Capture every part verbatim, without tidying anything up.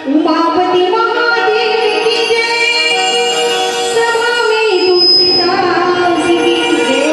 उमापति महादेव की जय। सभा में तुलसीदास की जय।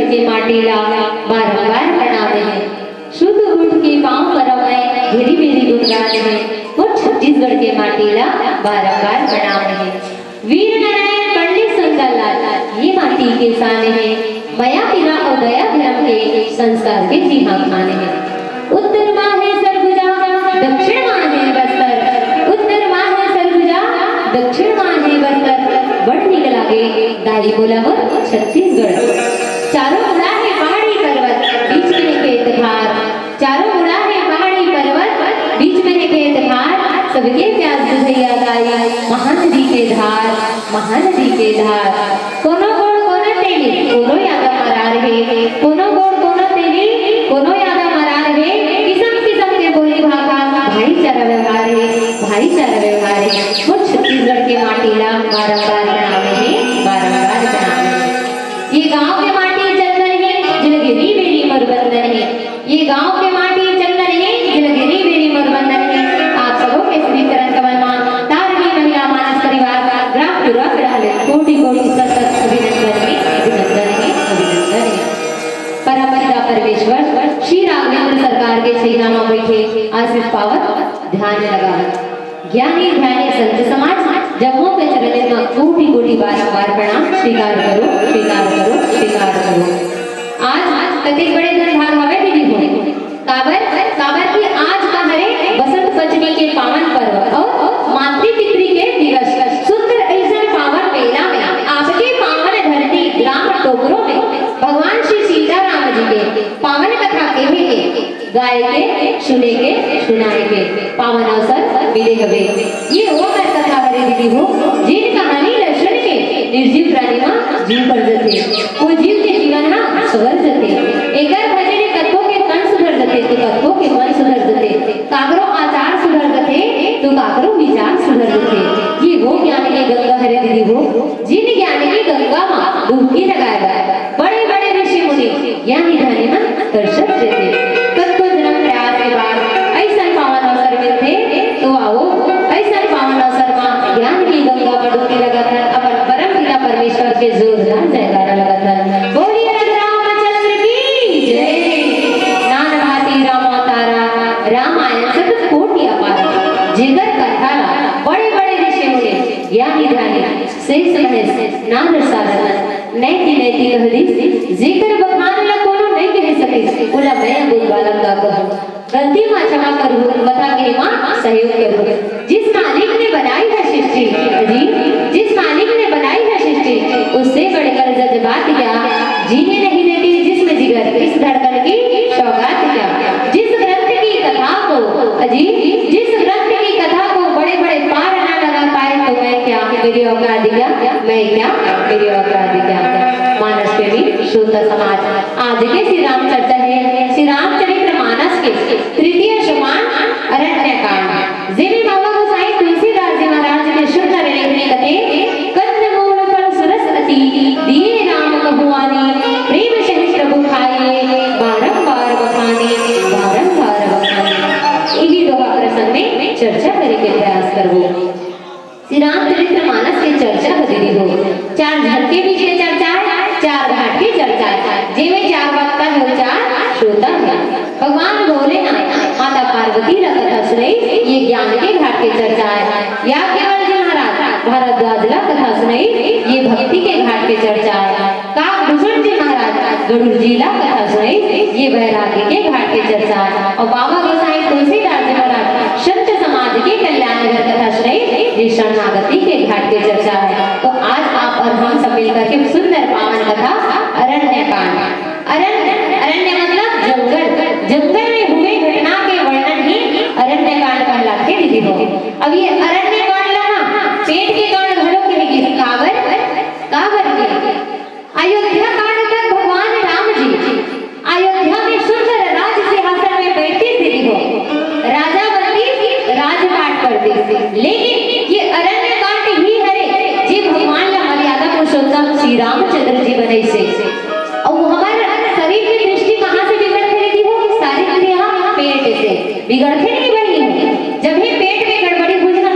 के माटी ला बारंबार प्रणाम हे। शुद्ध उठ के पाँव परव मैं, घेरी बेरी गुणगान हे। मोर छत्तीसगढ़ के माटी ला बारंबार प्रणाम हे। वीर नारायण पंडित शंकर लाल, ये माटी के शान हे। मया पीरा अउ दया धर्म के संस्कार के जिहाँ खान हे। उत्तर मा हे सरगुजा, दक्षिण मा हे बस्तर। उत्तर मा हे सरगुजा, दक्षिण मा हे बस्तर। बड़ निक लागे दाई मोला मोर छत्तीसगढ़। चारों मुड़ा हे पहाड़ी पर्वत, बीच में हे खेत खार। चारों मुड़ा हे पहाड़ी पर्वत, बीच में हे खेत खार। सबके प्यास बुझइया दाई, महानदी के धार, महानदी के धार। कोनो गोड़ कोनो तेली, कोनो यादव मरार हे। कोनो गोड़ कोनो तेली, कोनो यादव मरार हे। किसम किसम के बोली भाखा, भाईचारा व्यवहार हे, भाईचारा व्यवहार हे। मोर छत्तीसगढ़ के माटी ला बारंबार प्रणाम हे, बारंबार प्रणाम हे। ये गांव के माटी चंदन हे, जिला घेरी बेरी मोर बंदन हे। ये गांव के माटी चंदन हे, जिला घेरी बेरी मोर बंदन हे। आप सबो के श्री चरण कमल मा तारणी महिला मानस परिवार, ग्राम पुरा रहले कोटि कोटि सतत अभिनंदन हे, अभिनंदन हे, अभिनंदन हे। परम पिता परमेश्वर श्री राघवेंद्र सरकार के छैया मा बैठे आशीष पावत ध्यान लगावत। ज्ञानी ध्यानी संत समाज, जम्मो के चरणन म कोटि कोटि बारंबार प्रणाम। स्वीकार करो, स्वीकार करो, स्वीकार करो। आज कतेक बड़े धन भाग हवे दीदी हो। काबर, काबर कि आज का हरे बसंत पंचमी के पावन पर्व अउ मातृ पितृ के दिवस। सुंदर अइसन पावन बेला में आपके पावन धरती ग्राम टोकरो में भगवान श्री सीताराम जी के पावन कथा केहे के, गाय के, सुने के, सुनाए के पावन अवसर मिले हवे। ये वो अमर कथा हरे दीदी हो, जिन कहानी ल सुन के निर्जीव प्राणी मा जीव भर जथे, वो जीव के जीवन हा सवर जथे। एकर भजन कतको के तन सुधर जथे, तो कतको के मन सुधर जथे। काकरो आचार सुधर जथे, तो काकरो विचार सुधर जथे। ये वो ज्ञान के गंगा हरे दीदी हो, जिन ज्ञान के गंगा मा डुबकी लगाए बर बड़े बड़े ऋषि मुनि ज्ञानी ध्यानी मन दर्शन देथे। कतको जन्म प्रयास के बाद अइसन पावन अवसर मिलथे, तो आओ, अइसन पावन अवसर मा ज्ञान की गंगा मा डुबकी लगाथन, अपन परम पिता परमेश्वर के जोरदार जयकारा लगाथन। बोलिए राम रामचंद्र की जय। नान भांति राम अवतारा, रामायण शब्द कोटि अपारा। जेकर कथा ला बड़े बड़े ऋषि मुनि ज्ञानी ध्यानी शेष महेश नारद सारद नैति नैति कह दिस, जेकर बखान ला कोनो नइ कह सकिस, ओला मैं अबोध बालक का कहूँ। गलती मा क्षमा करहु, बता के मा सहयोग करहु। जिस मालिक ने बनाई है सृष्टि, जी, जिस मालिक ने बनाई है सृष्टि, उससे बढ़कर जज्बात क्या, जीने नहीं देती जिसम जिगर, इस धड़कन की सौगात क्या। जिस ग्रंथ की कथा को, अजी, जिस ग्रंथ की कथा को बड़े बड़े पार ना लगा पाए, तो मैं क्या, मेरी औकात क्या, मैं क्या, मेरी औकात क्या। मानस प्रेमी श्रोता समाज, आज के श्री राम चर्चा हे, श्री रामचरित्र मानस के तृतीय सोपान अरण्य कांड, जेमे बाबा गोसाई तुलसीदास जी महाराज के सुंदर लेखनी कथे, कंदमूल फल सुरस अति, दिए राम कहुआनी, प्रेम सहित प्रभु खाइए, बारंबार बखानी, बारंबार बखानी। इही दोहा प्रसंग में चर्चा करे के प्रयास करबो। श्री रामचरित्र मानस के चर्चा ह दीदी हो। चार झन के बीच के चर्चा हे, चार घाट के चर्चा हे, जेमे चार वक्ता हे, चार श्रोता हे। भगवान भोलेनाथ माता पार्वती ला कथा सुनई, ये ज्ञान के घाट के चर्चा हे। याज्ञवल्क्य जी महाराज भारद्वाज ला कथा सुनई, ये भक्ति के घाट के चर्चा हे। काकभूषण जी महाराज गरुड़ जी ला कथा सुनई, ये वैराग्य के घाट के चर्चा हे। अउ बाबा गोसाई तुलसीदास जी महाराज संत समाज के कल्याण बर कथा सुनई, ये शरणागति के घाट के चर्चा हे। तो आज आप अउ हम सब मिलकर के सुंदर पावन कथा अरण्य कांड, अरण्य, अरण्य मतलब जंगल, जंगल में हुए घटना के वर्णन ही अरण्य कांड कहलाथे दीदी हो। अब ये अरण्य कांड ला ना पेट के कांड घलो कहे गिस, काबर, काबर के अयोध्या कांड तक भगवान राम जी अयोध्या में सुंदर राज सिंहासन में बैठे दीदी हो, राजा बनतीस, राजपाट करतीस, लेकिन ये अरण्य कांड ही हरे जे भगवान ला मर्यादा पुरुषोत्तम श्री रामचंद्र जी बनइसे। अउ हमर शरीर के दृष्टि कहाँ से बिगड़थे दीदी हो? सारी क्रिया पेट से बिगड़थे नहीं बनी। जब ही पेट में गड़बड़ी होही ना,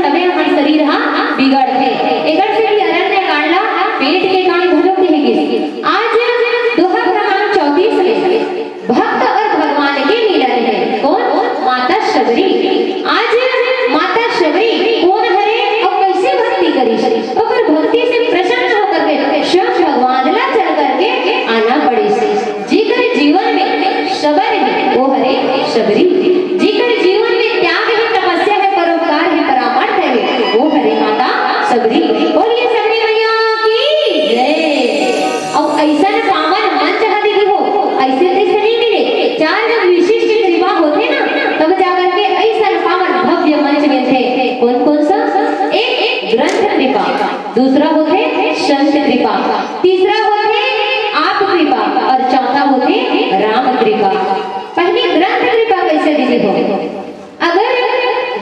कृपा। पहली ग्रंथ कृपा कैसे दीदी हो? अगर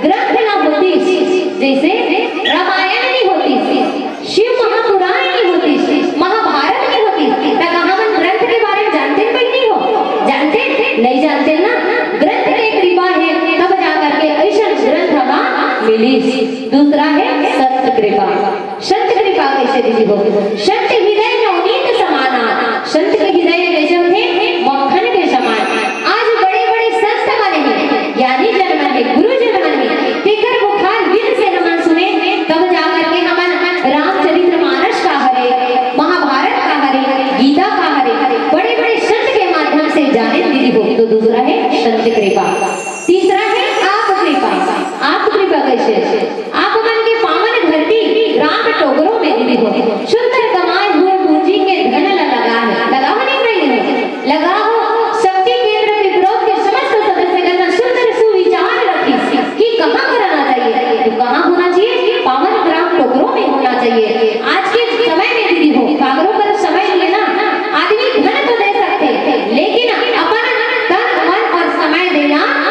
ग्रंथ ना होतीस, जैसे रामायण नहीं होतीस, शिव महापुराण नहीं होतीस, महाभारत नहीं होतीस, त का हमन ग्रंथ के बारे में जानते नहीं हो? जानते? नहीं जानते ना। ग्रंथ के कृपा है, तब जा करके ऐसा ग्रंथ हमा मिलीस। दूसरा है संत कृपा। संत कृपा कैसे दीदी हो? संत हृदय नवनीत समाना। संत के हृदय कैसे होथे? मक्खन के समान। आज बड़े-बड़े संत मन हे, ज्ञानी जन मन हे, गुरु जन मन हे, तेकर मुखार बिंद से हमन सुने, तब जा करके हमन रामचरित्र मानस का हरे, महाभारत का हरे, गीता का हरे, बड़े-बड़े संत के माध्यम से जाने दीदी हो। तो दूसरा है संत कृपा। तीसरा है आप कृपा। आप कृपा कैसे? आप मन के पावन धरती राम टोकरो में दीदी हो। सुंदर कमाए हुए पूंजी के धन ला लगा है, लगा हो नहीं, नहीं है? लगा हो। शक्ति केंद्र के विरोध के समस्त सदस्य गण सुंदर सुविचार रखी कि कहाँ कराना चाहिए, तो कहाँ होना चाहिए? पावन ग्राम टोकरो में होना चाहिए। आज के समय में दीदी हो, काकरो कर समय लिए ना, आदमी धन तो दे सकते, लेकिन अपन तन, मन और समय देना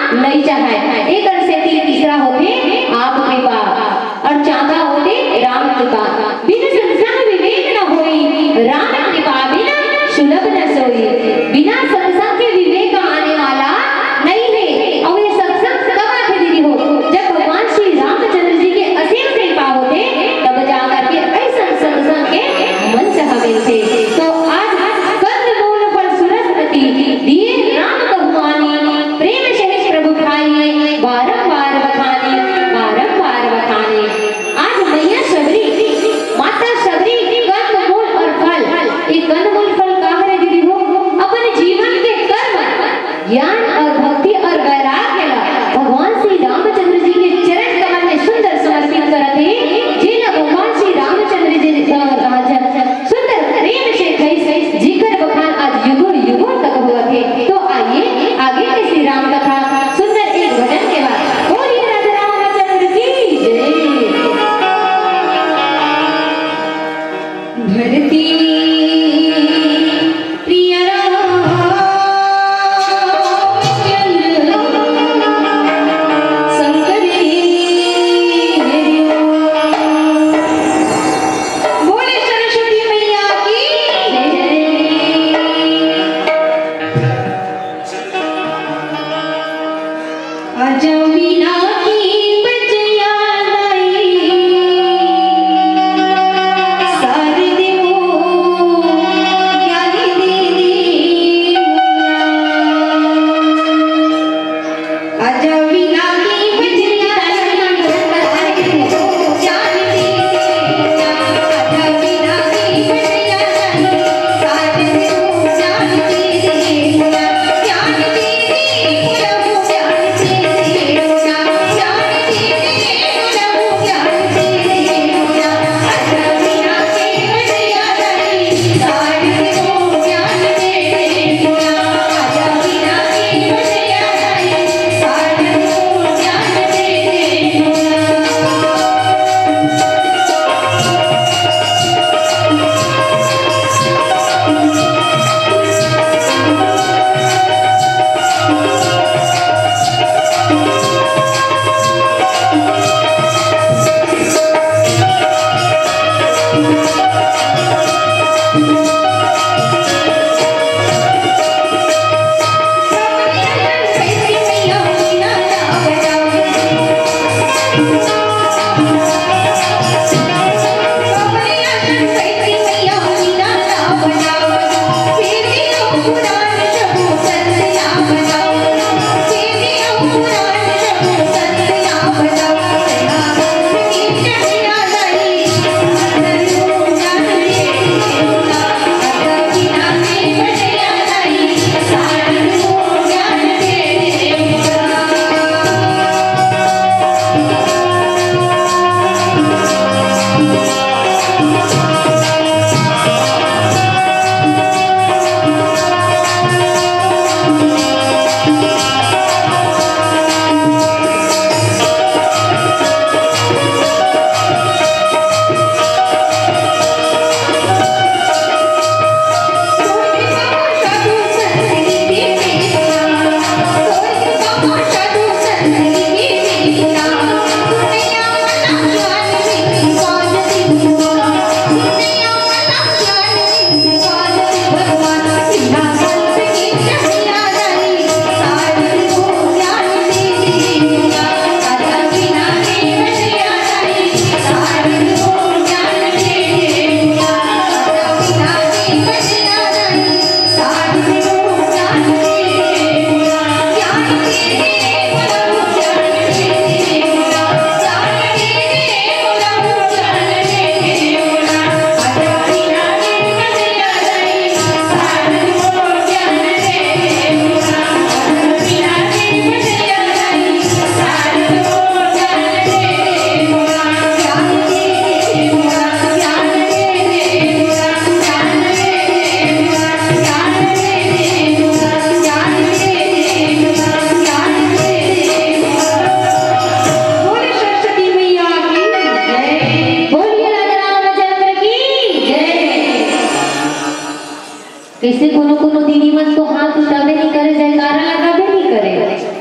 दीदी मन तो हाथ उठाबे नहीं करे, जयकारा लगाबे नहीं करे।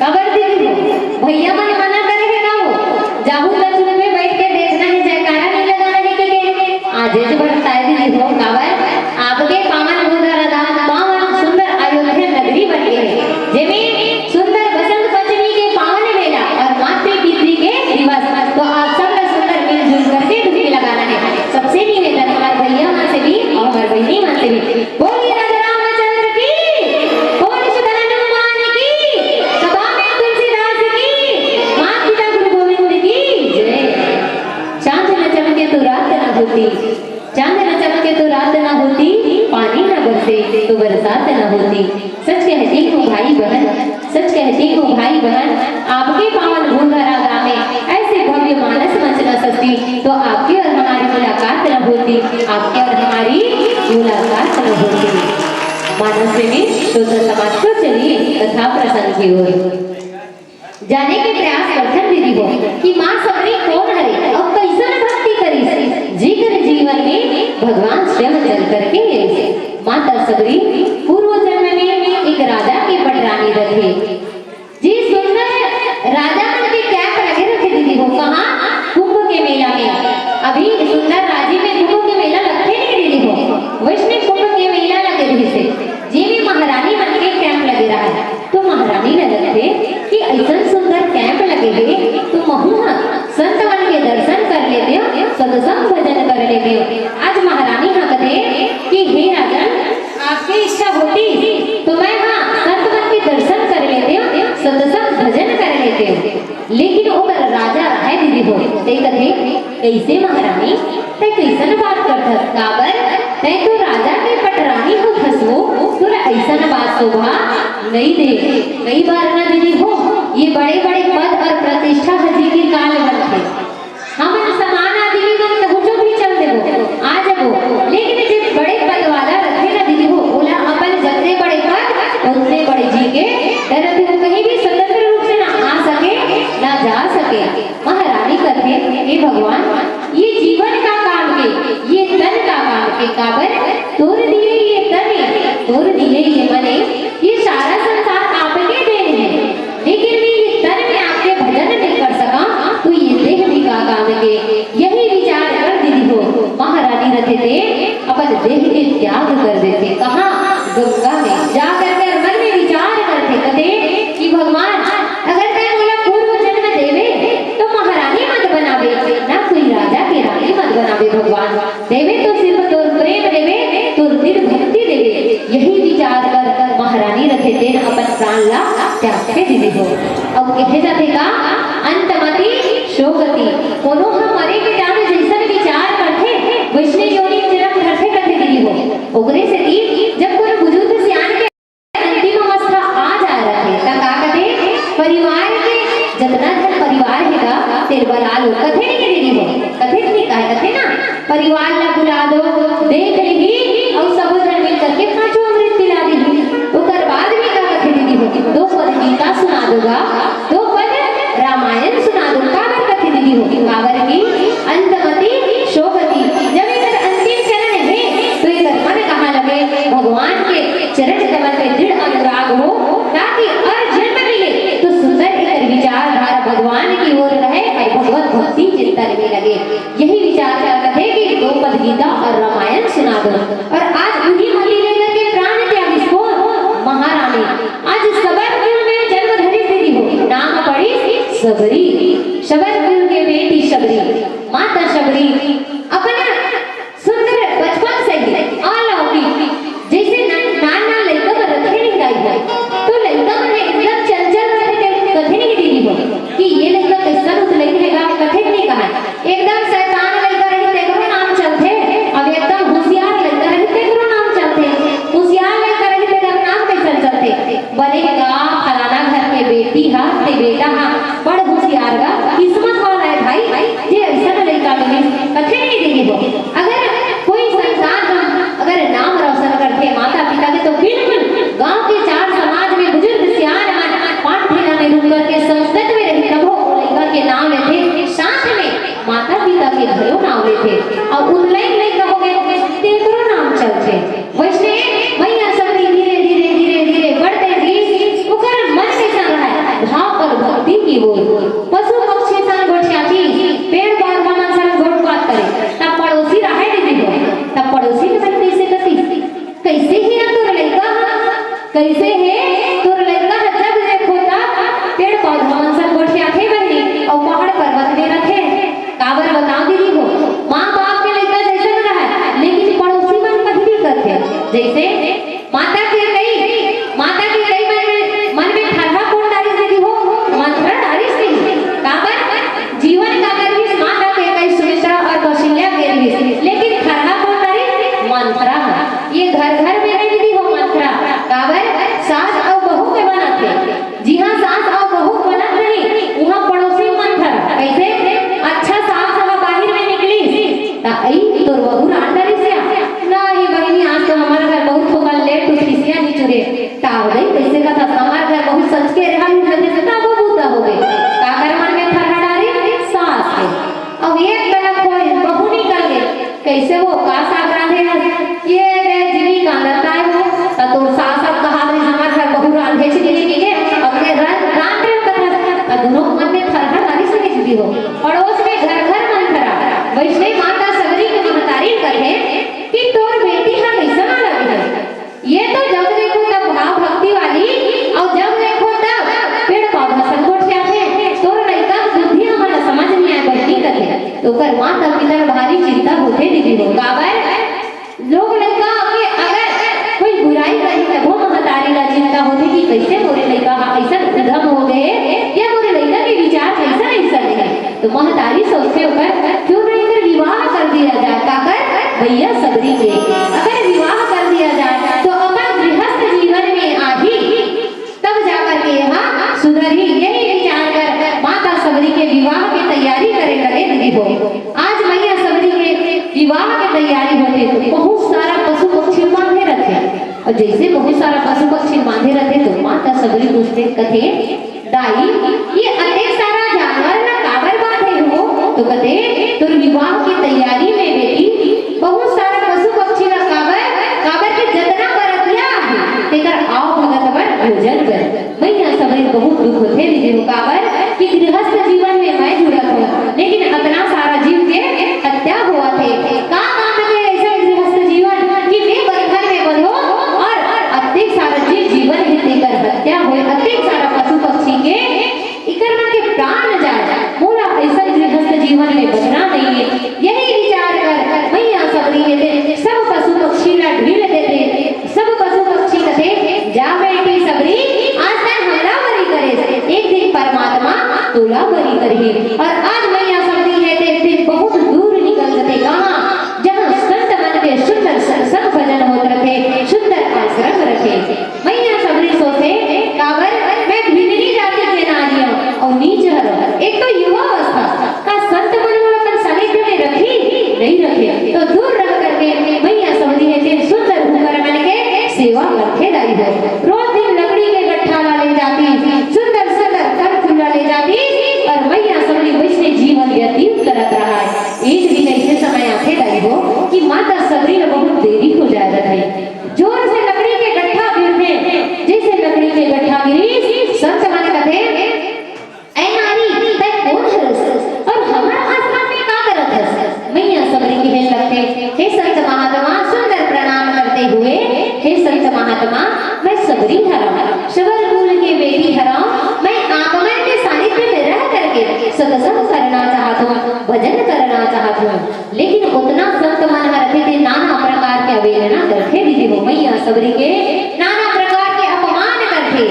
काबर दीदी हो? भैया मन मना करे हे ना हो, जाहू त चुप में बैठ के देखना है, जयकारा नहीं लगाना है कि के? आजेच भरताय दीदी हो, काबर? आपके पावन गोधरा दान, पावन सुंदर अयोध्या नगरी बन गए है, जेमे सुंदर बसंत पंचमी के पावन मेला और मातृ पितृ के दिवस। तो आप सब ला सुंदर मिलजुल करके डुबकी लगाना है। सबसे निवेदन हमारे भैया मन से भी और हमारे बहनी मन से भी, बोलिए राजा रामचंद्र की, बोलिए श्री हनुमान की, सभा में तुलसीदास की, मात पिता गुरु गोविंद की जय। चांद न चमके तो रात न होती, चांद न चमके तो रात न होती, पानी न बरसे तो बरसात न होती। सच कहती हूँ भाई बहन, सच कहती हूँ भाई बहन, आपके पावन भूधरा गाँव में ऐसे भव्य मानस मंच न सजती तो आपकी और हमारी मुलाकात न होती, आपकी और हमारी मुलाकात न होती। मानस प्रेमी श्रोता समाज, तो चलिए कथा प्रसंग की ओर जाने के प्रयास करथन दीदी हो कि माँ सबरी कोन हरे अउ कैसन भक्ति करिस, जेकर जीवन में भगवान स्वयं चल करके आइस। माता सबरी पूर्व जन्म में एक राजा के पटरानी रथे। जी सुंदर राजा मन के कैंप लगे रथे दीदी हो, कहाँ? कुंभ के मेला में। अभी सुंदर राजी में कुंभ के मेला लगथे नहीं दीदी हो, वैसने कुंभ के मेला लगे रहिसे, जेमे महारानी मन के कैंप लगे रहा। तो महारानी ल लगथे कि ऐसन सुंदर कैंप लगे हे, तो महू ह संत मन के दर्शन कर लेते हो, सत्संग भजन कर लेते हो। आज महारानी ह कथे कि हे राजन, आपके इच्छा होती तो मैं ह संत मन के दर्शन कर लेते हो, सत्संग भजन कर लेते हो। लेकिन ओकर राजा रहय दीदी हो, ते कथे, "कैसे महारानी, तै कैसन बात करथस? काबर तै तो राजा के पटरानी होथस वो, तोला ऐसन बात शोभा नइ दे।" कई बार ना दीदी हो, ये बड़े-बड़े पद और प्रतिष्ठा ह जी के काल बनथे। हमन समान आदमी मन कहूँचो भी चल देबो, आ जाबो, लेकिन जे बड़े पद वाला रथे ना दीदी हो, ओला अपन जतने बड़े पद, उतने बड़े जी के डर रथे। वो कहीं भी स्वतंत्र रूप से ना आ सके, ना जा सके। महारानी कथे, "हे भगवान, ये जीवन का काम के, ये तन का काम के, काबर तोर दिए ये तन, तोर दिए ये मने, ये सारा संसार आपके देन है, लेकिन मैं ये तन में आपके भजन नहीं कर सका, तो ये देह भी का काम के?" यही विचार कर दीदी हो, महारानी रथे ते अपन देह के त्याग कर देथे। कहाँ? गंगा में जा करके मन में विचार करथे, कथे कि भगवान, अगर तै मोला पूर्व जन्म देवे, तो महारानी मत बनावे, ना कोई राजा के रानी मत बनावे भगवान। देवे तो सिर्फ तोर प्रेम देवे, तोर दिल भक्ति देवे। यही विचार कर महारानी रथे तेन अपन प्राण ला त्याग के दीदी हो। अब कहे जाथे का, अंतमति शोकति। कोनो ह मरे के time जैसन विचार करथे, वैसने योनि जन्म धरथे कथे दीदी हो। ओकरे सेती जब कोनो बुजुर्ग सियान के अंतिम अवस्था आ जाए रथे, त का कथे? परिवार के जतना झन परिवार हे गा, तेन बला लो, कथे नहीं दीदी हो? कथे नहीं, काहे कथे ना? परिवार ला बुला दो, देख लिही, अउ सबो झन मिल करके पांचों अमृत पिला दिही। ओकर बाद में का कथे दीदी हो? दो पद गीता सुना दो गा, दो पद रामायण सुना दो। काबर कथे दीदी हो? काबर की अंतमति शोकति। जब एकर अंतिम चरण हे, तो एकर मन कहाँ लगे? भगवान के चरण कमल में दृढ़ अनुराग हो, ताकि हर जन्म मिले तो सुंदर एकर विचारधारा भगवान की ओर रहे और भगवत भक्ति चिंतन में लगे। यही विचार कर कथे कि दो पद गीता और रामायण सुना दो। और आज उही मति लेकर के प्राण त्यागिस कोन? महारानी। आज सबर कुल में जन्म धरिस दीदी हो, नाम पड़िस सबरी। सबर कुल के बेटी सबरी, माता सबरी अपन सुंदर बचपन से ही अलौकिक, जैसे न-, नान नान लइका मन रथे नहीं दाई हो, तो लइका मन एकदम चंचल रथे, कथे नहीं दीदी हो कि ये लइका कैसन उतलइन हे गा, कथे नहीं कहा। एकदम शैतान लइका रही, तेकरो नाम चलथे, अब एकदम होशियार लइका रही, तेकरो नाम चलथे। होशियार लइका रही, तेकर नाम कैसन चलथे? बने गा, फलाना घर के बेटी हा, ते बेटा हा, बड़ होशियार गा, किस्मत वाला है भाई, जे ऐसन लइका मिलिस, कथे नहीं दीदी हो। अगर कोई संतान हम अगर नाम रोशन करथे माता पिता के, तो बिल्कुल गांव के चार समाज में बुजुर्ग सियान मन पाठ ठेला में रुक करके संगत में रही, तब वो लइका के नाम लेथे, साथ में माता पिता के घलो नाम लेथे। और उतलइन लइका हो गए, तेकरो नाम चलथे। वैसने भैया सब धीरे धीरे कइसे हे? तोर लइका ह जब देखो तब पेड़ पौधा मन संग गोठियाथे बहिनी, अउ पहाड़ पर्वत में रथे। काबर बताओ दीदी हो, माँ बाप के लइका जइसन रहय, लेकिन पड़ोसी मन पहिली कथे। जइसे माता कैकई, माता कैकई मन में, मन में थरहा कोन डारिस दीदी हो? मंथरा डारिस नहीं। काबर? जीवन काबर रिहिस, माता कैकई, सुमित्रा और कौशल्या के रिहिस, लेकिन थरहा कोन डारिस? मंथरा ह। ये घर घर में नहीं दीदी हो मंथरा। काबर? सास अउ बहू के बनत हे। जिहाँ सास अउ बहू बनत नहीं, उहाँ पड़ोसी मंथरा। कइसे? अच्छा, सास ह बाहिर में निकलिस, त अई तोर बहू रांध डारिस या? नहीं बहिनी, आज तो हमर घर बहू थोकन लेट उठिस या निचुरे। ताव दई, कइसे कथस? हमर घर बहू संझ के रेहा उठ जथे, त वो बूता होगे। काकर मन में थरहा डारिस? सास के। अब एक तलक होय, बहू निकल गे। कइसे वो? का साग रांधे हस? ये दे जिमी कांदा ताय हो। त तोर सास अब कहा दे, हमर घर बहू रांधे छिनी लेके गे, अब ते रांध, रांध रे कथस। त दुनों मन में थरहा डारिस नहीं दीदी हो। पड़ोस में घर घर मंथरा। वइसने माता सबरी के महतारी कथे कि तोर बेटी ह कइसन अलग हे। ये तो जब देखो तब भाव भक्ति वाली, अउ जब देखो तब पेड़ पौधा संग गोठियाथे। तोर लइका के बुद्धि हमन ला समझ नइ आय बहिनी कथे। त ओकर माता पिता ला भारी चिंता होथे दीदी हो। काबर? लोग लइका के अगर कोई बुराई करही तभो महतारी ला चिंता होथे कि कइसे मोरे लइका ह अइसन उधम हो गे हे या मोरे लइका के विचार कइसन अइसन हे। त महतारी सोचथे ओकर, क्यों ना एकर विवाह कर दिया जाए। काकर? भैया सबरी के। अगर विवाह कर दिया जाए त अपन गृहस्थ जीवन में आही, तब जाकर के यहाँ सुधरही। यही विचार कर माता सबरी के विवाह के तैयारी करे लगे दीदी हो। आज मैया सबरी के विवाह के तैयारी होथे त बहुत सारा पशु पक्षी बांधे रथे। अउ जइसे बहुत सारा पशु पक्षी बांधे रथे त माता सबरी पूछथे, कथे, दाई, ये अतेक सारा जानवर ला काबर बांधे हो? त कथे, तोर विवाह के तैयारी में बेटी, बहुत सारा पशु पक्षी ला काबर, काबर के जतना बरतिया आहे, तेकर आव भगत बर भोजन बर। मैया सबरी बहुत दुख होथे दीदी हो। काबर कि गृहस्थ जीवन में मैं जुड़त हूँ, लेकिन अतना सारा जीव के हत्या होवत हे। का काम के अइसन गृहस्थ जीवन कि मैं बंधन में बंधो और अतेक सारा जे जीवन हे तेकर हत्या होय, अतेक सारा पशु पक्षी के इकर मन के प्राण जाए, मोला अइसन गृहस्थ जीवन में बसना नइये। यही विचार कर मैया सबरी हे ते सब पशु पक्षी ला ढील देथे। सब पशु पक्षी कथे, जा बेटी सबरी, आज तैं हमला बरी करेस, एक दिन परमात्मा तोला बरी करही। और आज मैया सबरी हे ते फिर बहुत दूर निकल जथे। कहाँ? जहाँ संत मन के सुंदर सत्संग भजन होत रथे, सुंदर आश्रम रथे। मैया सबरी सोचे, काबर मैं भिननी जाति के नारी हूँ अउ नीच हरव। एक तो युवा अवस्था, का संत मन मोला अपन सानिध्य में रखही? नहीं रखे। तो दूर रह करके मैया सबरी हे ते सुंदर हुकर मन के सेवा करथे दाई हो। रोज दिन लकड़ी के गट्ठा ला ले जातिस, सुंदर सुंदर फल फूल ला ले जातिस और मैया सबरी वइसने जीवन व्यतीत करत रहय। एक दिन अइसे समय आथे दाई हो कि माता सबरी ला बहुत देरी हो जाय रथे। जोर से लकड़ी के गट्ठा गिरथे, जइसे लकड़ी के गट्ठा गिरिस, संत मन कथे, "ऐ नारी, तैं कोन हरस? और हमर आश्रम में का करत हस?" मैया सबरी कहे लगथे, "हे संत महात्मा, सुंदर प्रणाम करते हुए, हे संत महात्मा, मैं सबरी हरव, शबर कुल के बेटी हरव, मैं आप मन के सानिध्य में रह करके सत्संग करना चाहत हूँ, भजन करना चाहत हूँ।" लेकिन ओतना संत मन ह रथे ते नाना प्रकार के अवेलना करथे दीदी हो। मैया सबरी के नाना प्रकार के अपमान करथे,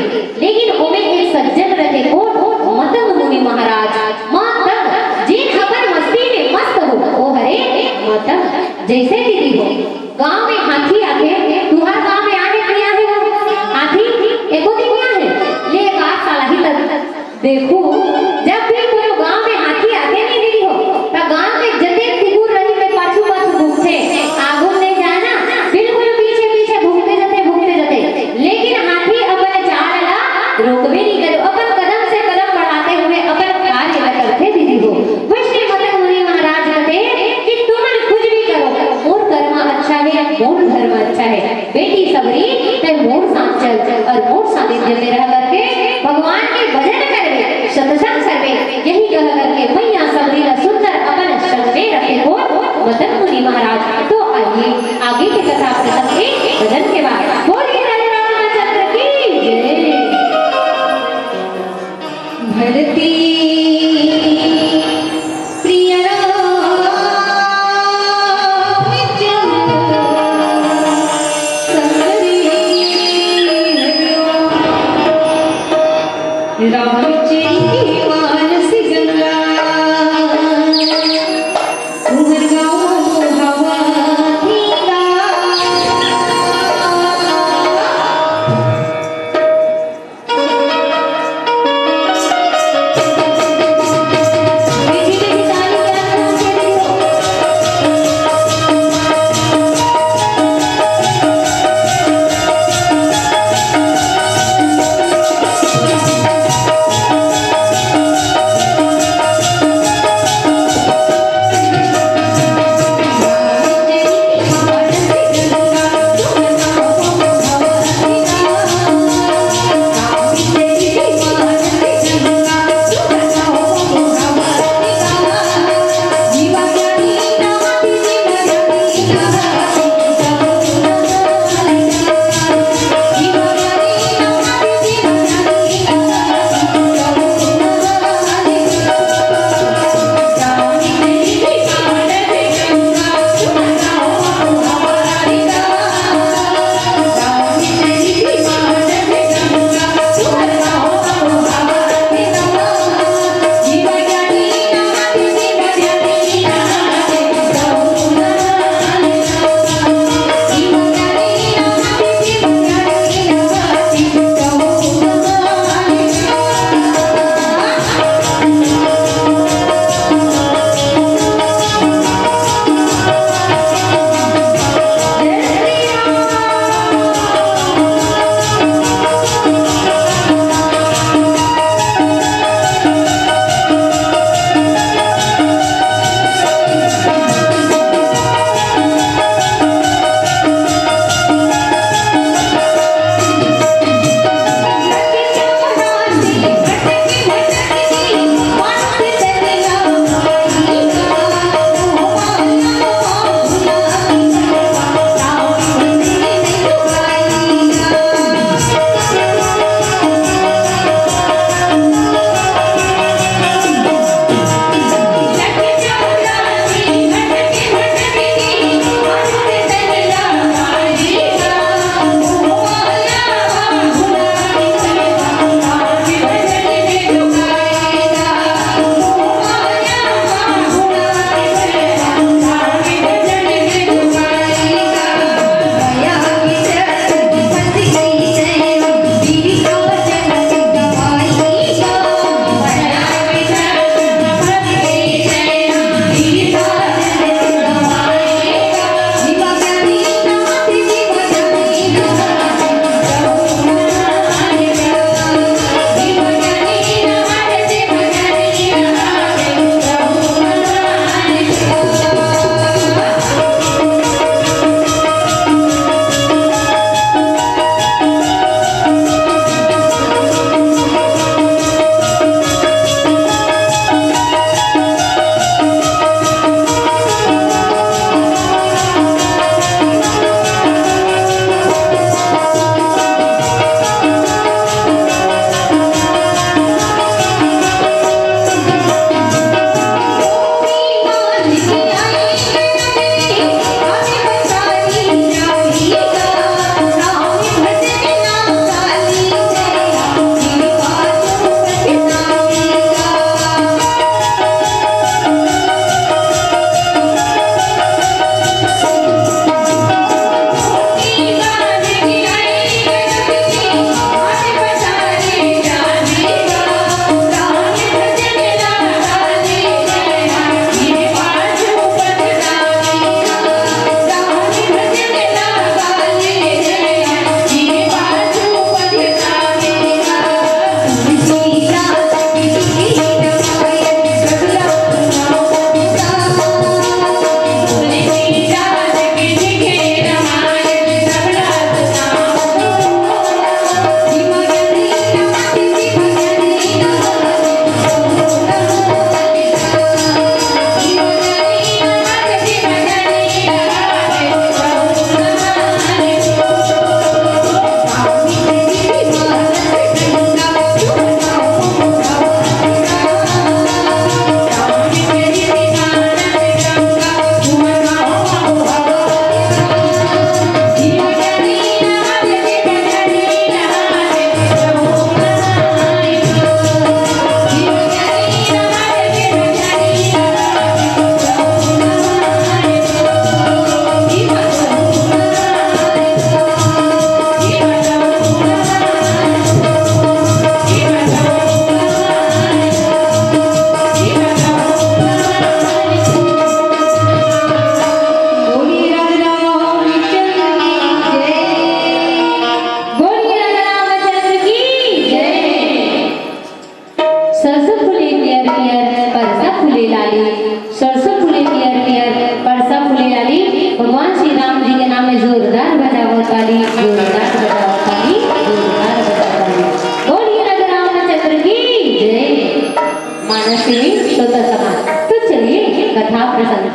लेकिन ओमे एक सज्जन रथे, कोन? मतंग मुनि महाराज। मतंग, जेन अपन मस्ती में मस्त हो, ओ हरे मतंग। जइसे दीदी हो, गांव में हाथी आथे, तुंहर गांव में आहे कि नइ आहे वो हाथी? एको दिन नइ आहे। ले एक आध साल आही त देखहू, जब भी कोनो गांव में हाथी आथे नहीं दीदी हो, त गांव के जतेक कुकुर रही ते पाछू पाछू भूंकथे, आगू नइ जाय ना, बिल्कुल पीछे पीछे भूंकते जथे, भूंकते जथे, लेकिन हाथी अपन चाल ला रोकबे नहीं करे, अपन कदम से कदम बढ़ाते हुए अपन कार्य ला करथे दीदी हो। वैष्णव मतंग मुनि महाराज कथे कि तुमन कुछ भी करो, मोर कर्म अच्छा है, मोर धर्म अच्छा है। बेटी सबरी, तैं मोर साथ चल और मोर सानिध्य में रह करके भगवान के भजन करबे, राम जी की मानस गंगा, उमर गाँव हवा धीरा।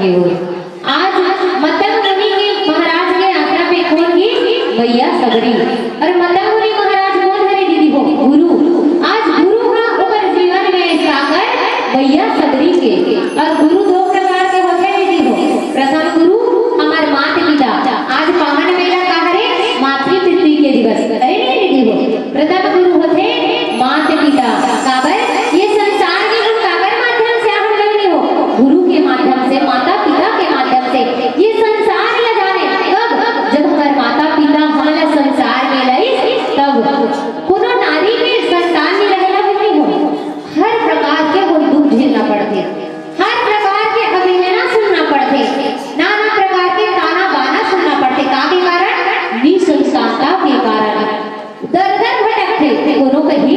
आज मतंग मुनि के महाराज के आश्रम में कोन गिस? भैया सबरी। अउ मतंग मुनि महाराज कोन हरे दीदी हो? गुरु। आज गुरु ह ओकर जीवन में आइस काकर? भैया सबरी के। अउ गुरु दो प्रकार के होथे दीदी हो। प्रथम गुरु हमर मात पिता। आज पावन मेला का हरे? मातृ पितृ के दिवस। अरे नहीं दीदी हो, प्रथम गुरु होथे मात पिता। काबर? ये संसार में हम काकर माध्यम से आहन बहिनी हो? गुरु के माध्यम से, माता पिता के माध्यम से। ये संसार ला जाने कब? जब हमर माता पिता हमला संसार में लाइस तब। कोनो नारी के संतान नहीं रहना बहिनी हो, हर प्रकार के वो दुख झेलना पड़थे, हर प्रकार के अवहेलना सुनना पड़थे, नाना प्रकार के ताना बाना सुनना पड़थे। का के कारण? निसंतानता के कारण। दर दर भटकथे। कोनो कही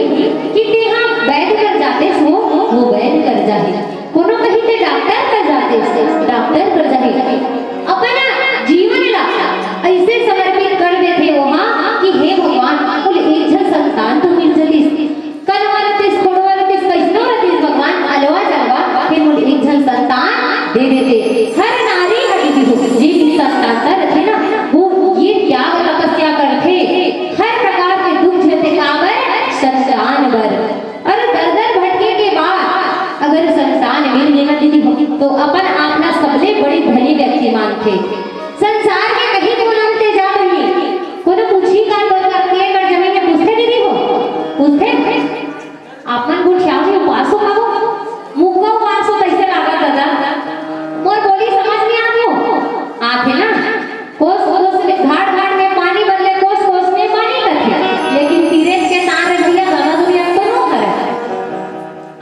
कि तेहा वैद्य कर जातेस, वो, वो वैद्य कर जाही। कोनो कही ते डॉक्टर कर जातेस, डॉक्टर कर जाही। अपन जीवन ला अइसे समर्पित कर देथे ओहा कि हे भगवान, कुल एक झन संतान तो मिल जतिस। कनवा रतिस, खोड़वा रतिस, कइसनो रतिस भगवान, अलवा जलवा, फेर मोला एक झन संतान दे देते। हर नारी ह दीदी हो, जे निसंतानता रथे ना, वो ये त्याग तपस्या करथे, हर प्रकार के दुख झेलथे, काबर? संतान बर। अउ दर दर भटके के बाद अगर संतान मिल गे ना दीदी हो, तो अपन आप ला सबले बड़ी धनी व्यक्ति मानथे। संसार के कहीं कोना म ते जा बहिनी, कोनो पूछही का तोर कर के कर जमीन में पूछथे दीदी हो? पूछथे? आप मन गोठियाव नहीं, उपास हो खाबो? मुक्का उपास हो, कैसे लागत दादा? मोर बोली समझ में आत हो? आथे ना? कोस कोस में, घाट घाट में पानी बदले, कोस कोस में पानी कथे, लेकिन तीरेच के तार रे भैया, ज्यादा दुनिया तो नो हरे।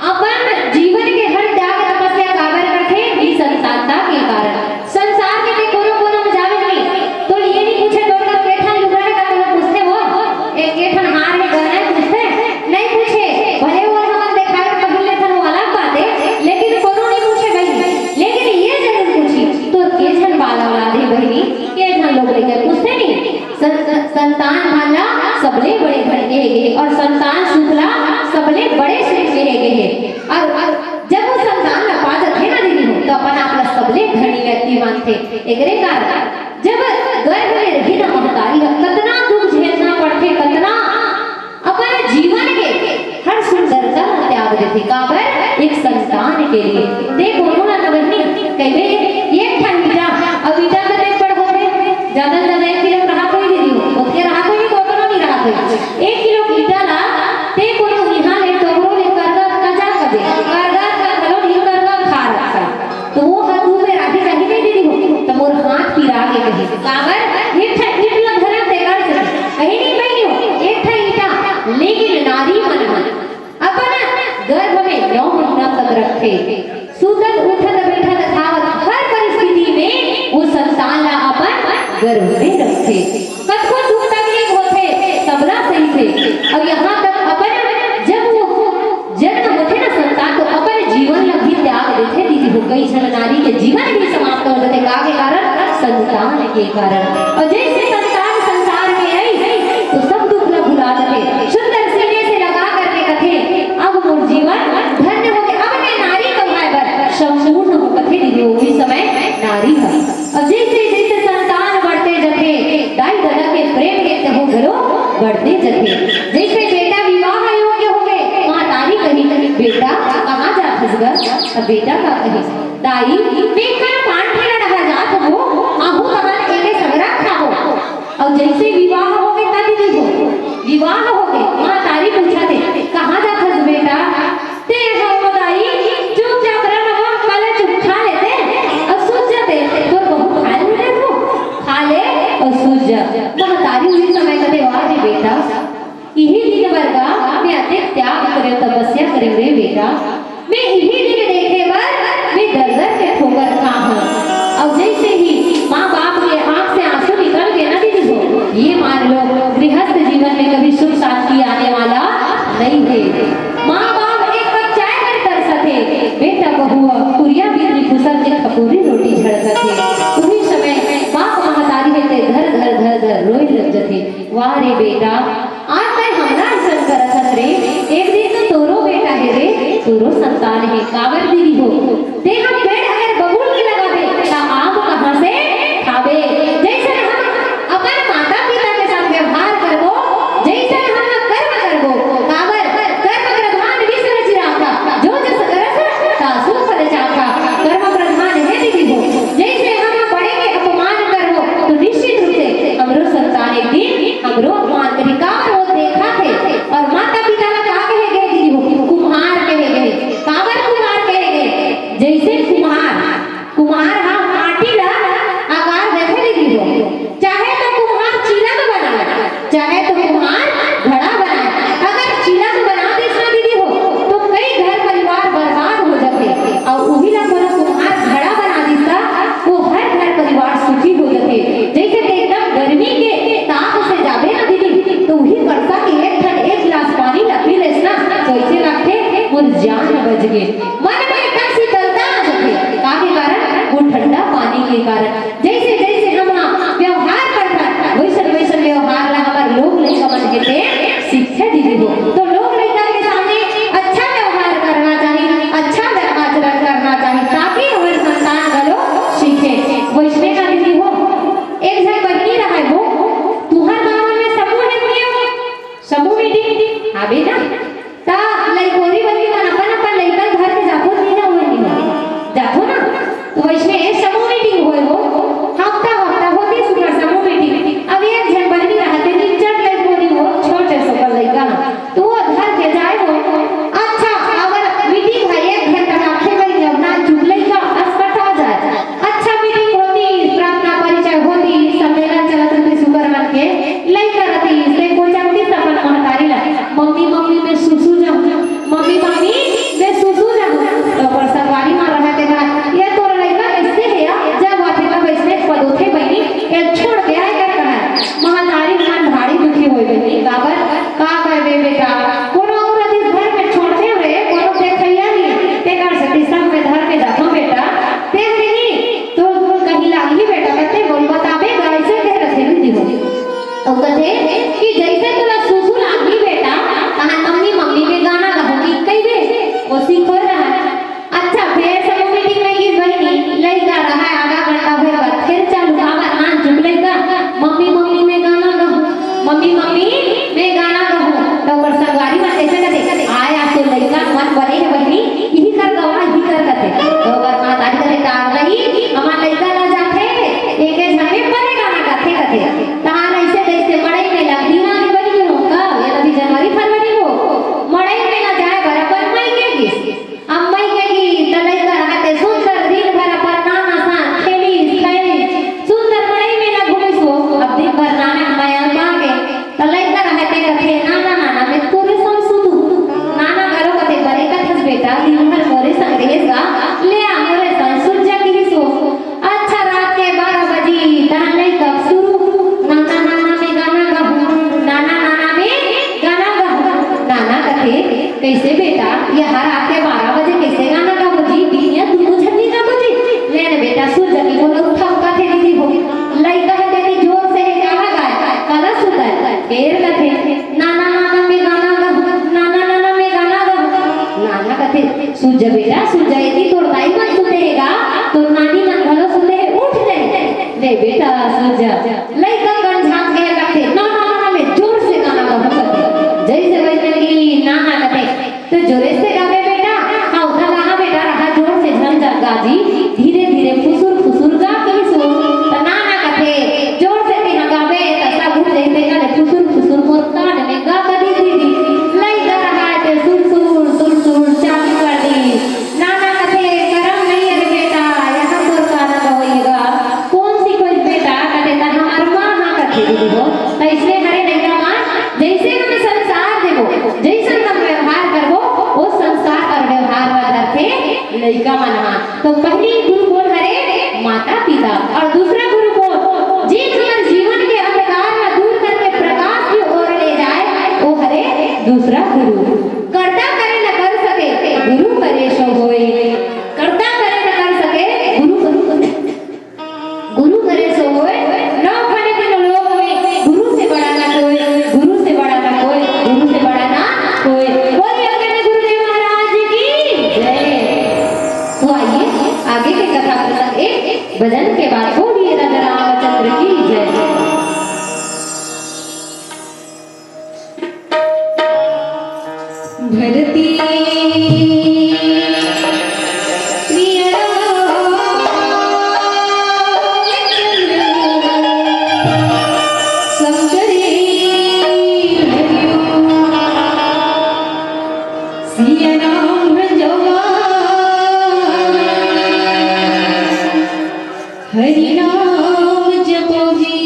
अपन जीवन के हर त्याग तपस्या काबर करथे? निसंतानता के कारण। संसार के ते कोनो कोनो में जावे नहीं, तो ये नहीं पूछे तोर कर के ठन लुगरा हे का, कोनो पूछथे वो? एक के ठन हार हे, गहना हे, पूछथे? नहीं पूछे। भले वो हमन देखावे पहिन लेथन, वो अलग बात हे, लेकिन कोनो नहीं पूछे बहिनी। लेकिन ये जरूर पूछी, तोर के झन बाल औलाद हे बहिनी, के झन लोग लइका, पूछथे नहीं? सं-, सं-, संतान भान ला सबले बड़े धन कहे गे हे अउ संतान सुख ला सबले बड़े सुख कहे गे हे। अउ, अउ जब वो संतान ला पा जथे ना दीदी हो, तो अपन आप ला सबले धनी व्यक्ति मानथे। एकरे कारण जब गर्भ में रही ना महतारी ह, कतना दुख झेलना पड़थे, कतना अपन जीवन के हर सुंदरता ला त्याग देथे। काबर? एक संतान के लिए। ते कोनो ला नवही कहिबे, एक ठन ईटा, अब ईटा कतेक बड़ होथे? ज्यादा से ज्यादा एक किलो के रहा कोई दीदी हो, ओतके रहा कोई, तो कोनो नहीं रहा कोई। एक किलो ईटा ला ते कोनो इहाँ ले टोकरो ले करगा कजा कबे, करगा का घलो नहीं करगा खा रखा। तो वो ह दू बेर आही जाही नहीं दीदी हो, तो मोर हाथ पिरा गे कहे। काबर? एक ठा ईंट ल धरत तेकर से कहे नहीं बहिनी हो, एक ठा ईंटा। लेकिन नारी मन ह अपन गर्भ में नौ महीना तक रखथे। सुतत, उठत, बैठत, खावत, हर परिस्थिति में वो संतान ला अपन गर्भ में रखथे। कतको दुख तकलीफ होथे, सबला सहिथे। अउ यहाँ तक अपन जब वो जन्म होथे ना संतान, तो अपन जीवन ला भी त्याग देथे दीदी हो। कई झन नारी के जीवन भी समाप्त हो जाथे। का के कारण? संतान के कारण। अउ जैसे संतान संसार में आई, तो सब दुख ला भुला देथे। सुंदर सीने से लगा करके कथे, "अब मोर जीवन धन्य हो गे, अब मैं नारी कहलाय बर संपूर्ण हो," कथे दीदी हो। उही समय नारी ह। अउ जैसे जैसे संतान बढ़ते जथे, दाई ददा के प्रेम के तहो घलो बढ़ते जथे। जैसे बेटा विवाह योग्य हो गे, महतारी कही, "बेटा कहाँ जात हस गा?" अब बेटा का कही, "दाई, मैं कल पान ठेला डहा जात हो, आहू तहन एके संगरा खाबो।" अउ जैसे विवाह हो गे, तब दीदी हो, विवाह हो गे, महतारी पूछथे, "कहाँ जात हस बेटा?" ते ह ओ दाई, चुपचाप रह न, वो काला चुप खा लेते, अउ सूत जाते, तोर बहू खा ले रे तू, खा ले अउ सूत जा। महतारी उही समय कथे, "वाह रे बेटा, इही दिन बर गा मैं अतेक त्याग करे, तपस्या करे रे बेटा, मैं इही दिन देखे बर मैं दर दर के ठोकर खा हूँ।" अउ जैसे ही माँ बाप के आँख से आंसू निकल के ना दीदी हो, ये मान लो गृहस्थ जीवन में कभी सुख शांति आने वाला नहीं है। माँ बाप एक कप चाय बर तरसथे, बेटा बहुआ कुरिया बितरी कुशल के खपोरी रोटी झड़कथे। उही समय बाप महतारी हे ते धर धर धर धर रोए लग जथे, "वाह रे बेटा, आज तैं हमला अइसन करत हस रे, एक दिन तो तोरो बेटा हे रे, तोरो संतान हे।" काबर दीदी हो, ते ह पेड़ अगर बबूल के लगाबे, तो लोग लइका के सामने अच्छा व्यवहार करना चाहिए, अच्छा आचरण करना चाहिए, ताकि हमर संतान घलो सीखे। वइसने का दीदी हो, एक झन बहिनी रहय वो, तुंहर गाँव में समूह हे नहीं? समूह मीटिंग हावे ना, त लइकोरी बहिनी मन अपन अपन लइका घर के जाथो नहीं ना, वो नहीं जाथो ना। तो वइसने समूह मीटिंग होय वो, हफ्ता हफ्ता होतिस ओकर समूह मीटिंग। अब एक झन बहिनी रहथे, निच्चट लइकोरी वो, छोटे से ओकर लइका, तो वो घर के जाय वो। अच्छा, अगर मीटिंग ह एक घंटा राखे बहिनी, अब नानचुक लइका असकटा जाय। अच्छा, मीटिंग होतिस, प्रार्थना परिचय होतिस, सम्मेलन चलत रहिस सुकर मन के, लइका रहितिस, ते कोचकतिस अपन महतारी ला, "मम्मी, मम्मी, मैं सुसु जाहूँ, मम्मी, मम्मी, मैं सुसु जाहूँ।" तो ओकर संगवारी मन रहय ते कहा, "ये तोर लइका कइसे हे या? जब आथे तब अइसने पदोथे बहिनी, ये छोड़ के आय कर कहा।" महतारी मन भारी दुखी होय बहिनी, काबर, का करबे बेटा, कोनो अउ रहितिस घर में छोड़तेंव रे, कोनो देखइया नहीं, तेकर सेती संग में धर के जाथों बेटा, तें नहीं तो कहीं लागही बेटा, कथे बोल बताबे गा, अइसे कहे रथे दीदी हो। अउ कथे कि जइसे तोला सुसु लागही बेटा, तहाँ मम्मी मम्मी में गाना गाहूँ कि कहिबे, वो सीखो रहा। अच्छा, फेर समूह मीटिंग में गिस बहिनी, लइका रहय आधा घंटा होय बर, फेर चालू, काबर नानचुक लइका, "मम्मी, मम्मी, मैं गाना गाहूँ, मम्मी, मम्मी, मैं गाना गाहूँ।" त ओकर संगवारी मन कइसे कथे, "आय, आज तो लइका मन बने हे बहिनी, इही कर गवा, इही कर," कथे। त ओकर महतारी कथे, "का रही, हमर लइका ला जाथे, एके झन में बने गाना गाथे," कथे। तहाँ अइसे तइसे मड़ई में लग दिया, बहिनी हो का, ये अभी जनवरी फरवरी हो, मड़ई में ला जाय बर अपन मइके गिस। अब मइके गिस त लइका रहय ते सुंदर दिन भर अपन नाना संग खेलिस, खइलिस, सुंदर मड़ई मेला घूमिस वो। अब दिन भर नाना के मया म पागे, त लइका रहय ते कथे, "नाना, नाना, मैं तोरे संग सुतहूँ।" नाना घलो कथे, "बने कथस बेटा, दिन भर मोरे संग रहेस गा, ले आ मोरे संग सुत जा," किहिस वो। अच्छा, रात के बारह बजी, तहाँ लइका शुरू, "नाना, नाना, मैं गाना गाहूँ, नाना, नाना, मैं गाना गाहूँ।" नाना कथे, "कइसे बेटा, ये हर रात के बारह बजे कइसे गाना गाबो जी? बिहनिया दूनों झन नइ गाबो जी?" ले न बेटा, सुत जा कि कोनो उठा उठा थे दीदी हो। लइका ह तेती जोर से हे गाना गाय, काला सुतय। फेर कथे, "नाना, नाना, मैं गाना गाहूँ, नाना, नाना, मैं गाना गाहूँ।" नाना कथे, "सुत जा बेटा, सुत जा, एती तोर दाई मन सुते हे गा, तोर नानी मन घलो सुते हे, उठ ले।" ले बेटा, सुत जा। लइका कन झांक के कथे, "ना, ना, ना, ना, मैं जोर से गाना गाहूँ," कथे। जइसे वइसे कि नाना कथे, "तो जोरे से गाबे बेटा, हाँ, उधर रहा बेटा, रहा, जोर से झन जा गा जी, धीरे धीरे फुसुर फुसुर गा," किहिस वो। त नाना कथे, "जोर से तेहा गाबे, त सब उठ जही, तेकर ले फुसुर फुसुर मोर कान में गा," कथे दीदी। लइका रहय ते सुर सुर, सुर सुर चालू कर दिस। नाना कथे, "करम नइ हे रे बेटा, यहाँ तोर गाना गवई गा।" "कोन सिखोइस बेटा?" कथे, "त हमर माँ हा," कथे दीदी हो। त अइसने हरे लइका मन, जइसे हम संस्कार देबो, जइसन हम व्यवहार करबो, वो संस्कार अउ व्यवहार ला धरथे लइका मन हा। तो पहली गुरु कोन हरे? माता पिता। अउ दूसरा गुरु कोन? जे हमर जीवन के अंधकार ला दूर करके प्रकाश की ओर ले जाय, वो हरे दूसरा गुरु। करता करे न कर सके, गुरु करे सो होय। करता करे न कर सके, गुरु, गुरु करे सो होय। नौ खंड तीनों लोक में, गुरु से बड़ा ना कोई, गुरु से बड़ा ना कोई, गुरु से बड़ा ना कोई। बोलिए अग्रणी गुरुदेव महाराज की जय। तो आइए, आगे के कथा प्रसंग एक भजन के बाद बोलिए राजा रामचंद्र की जय। भरती प्रिय रामचंद्र शंकरी हरिओ। सिया राम भजवा हरि नाम जपो जी।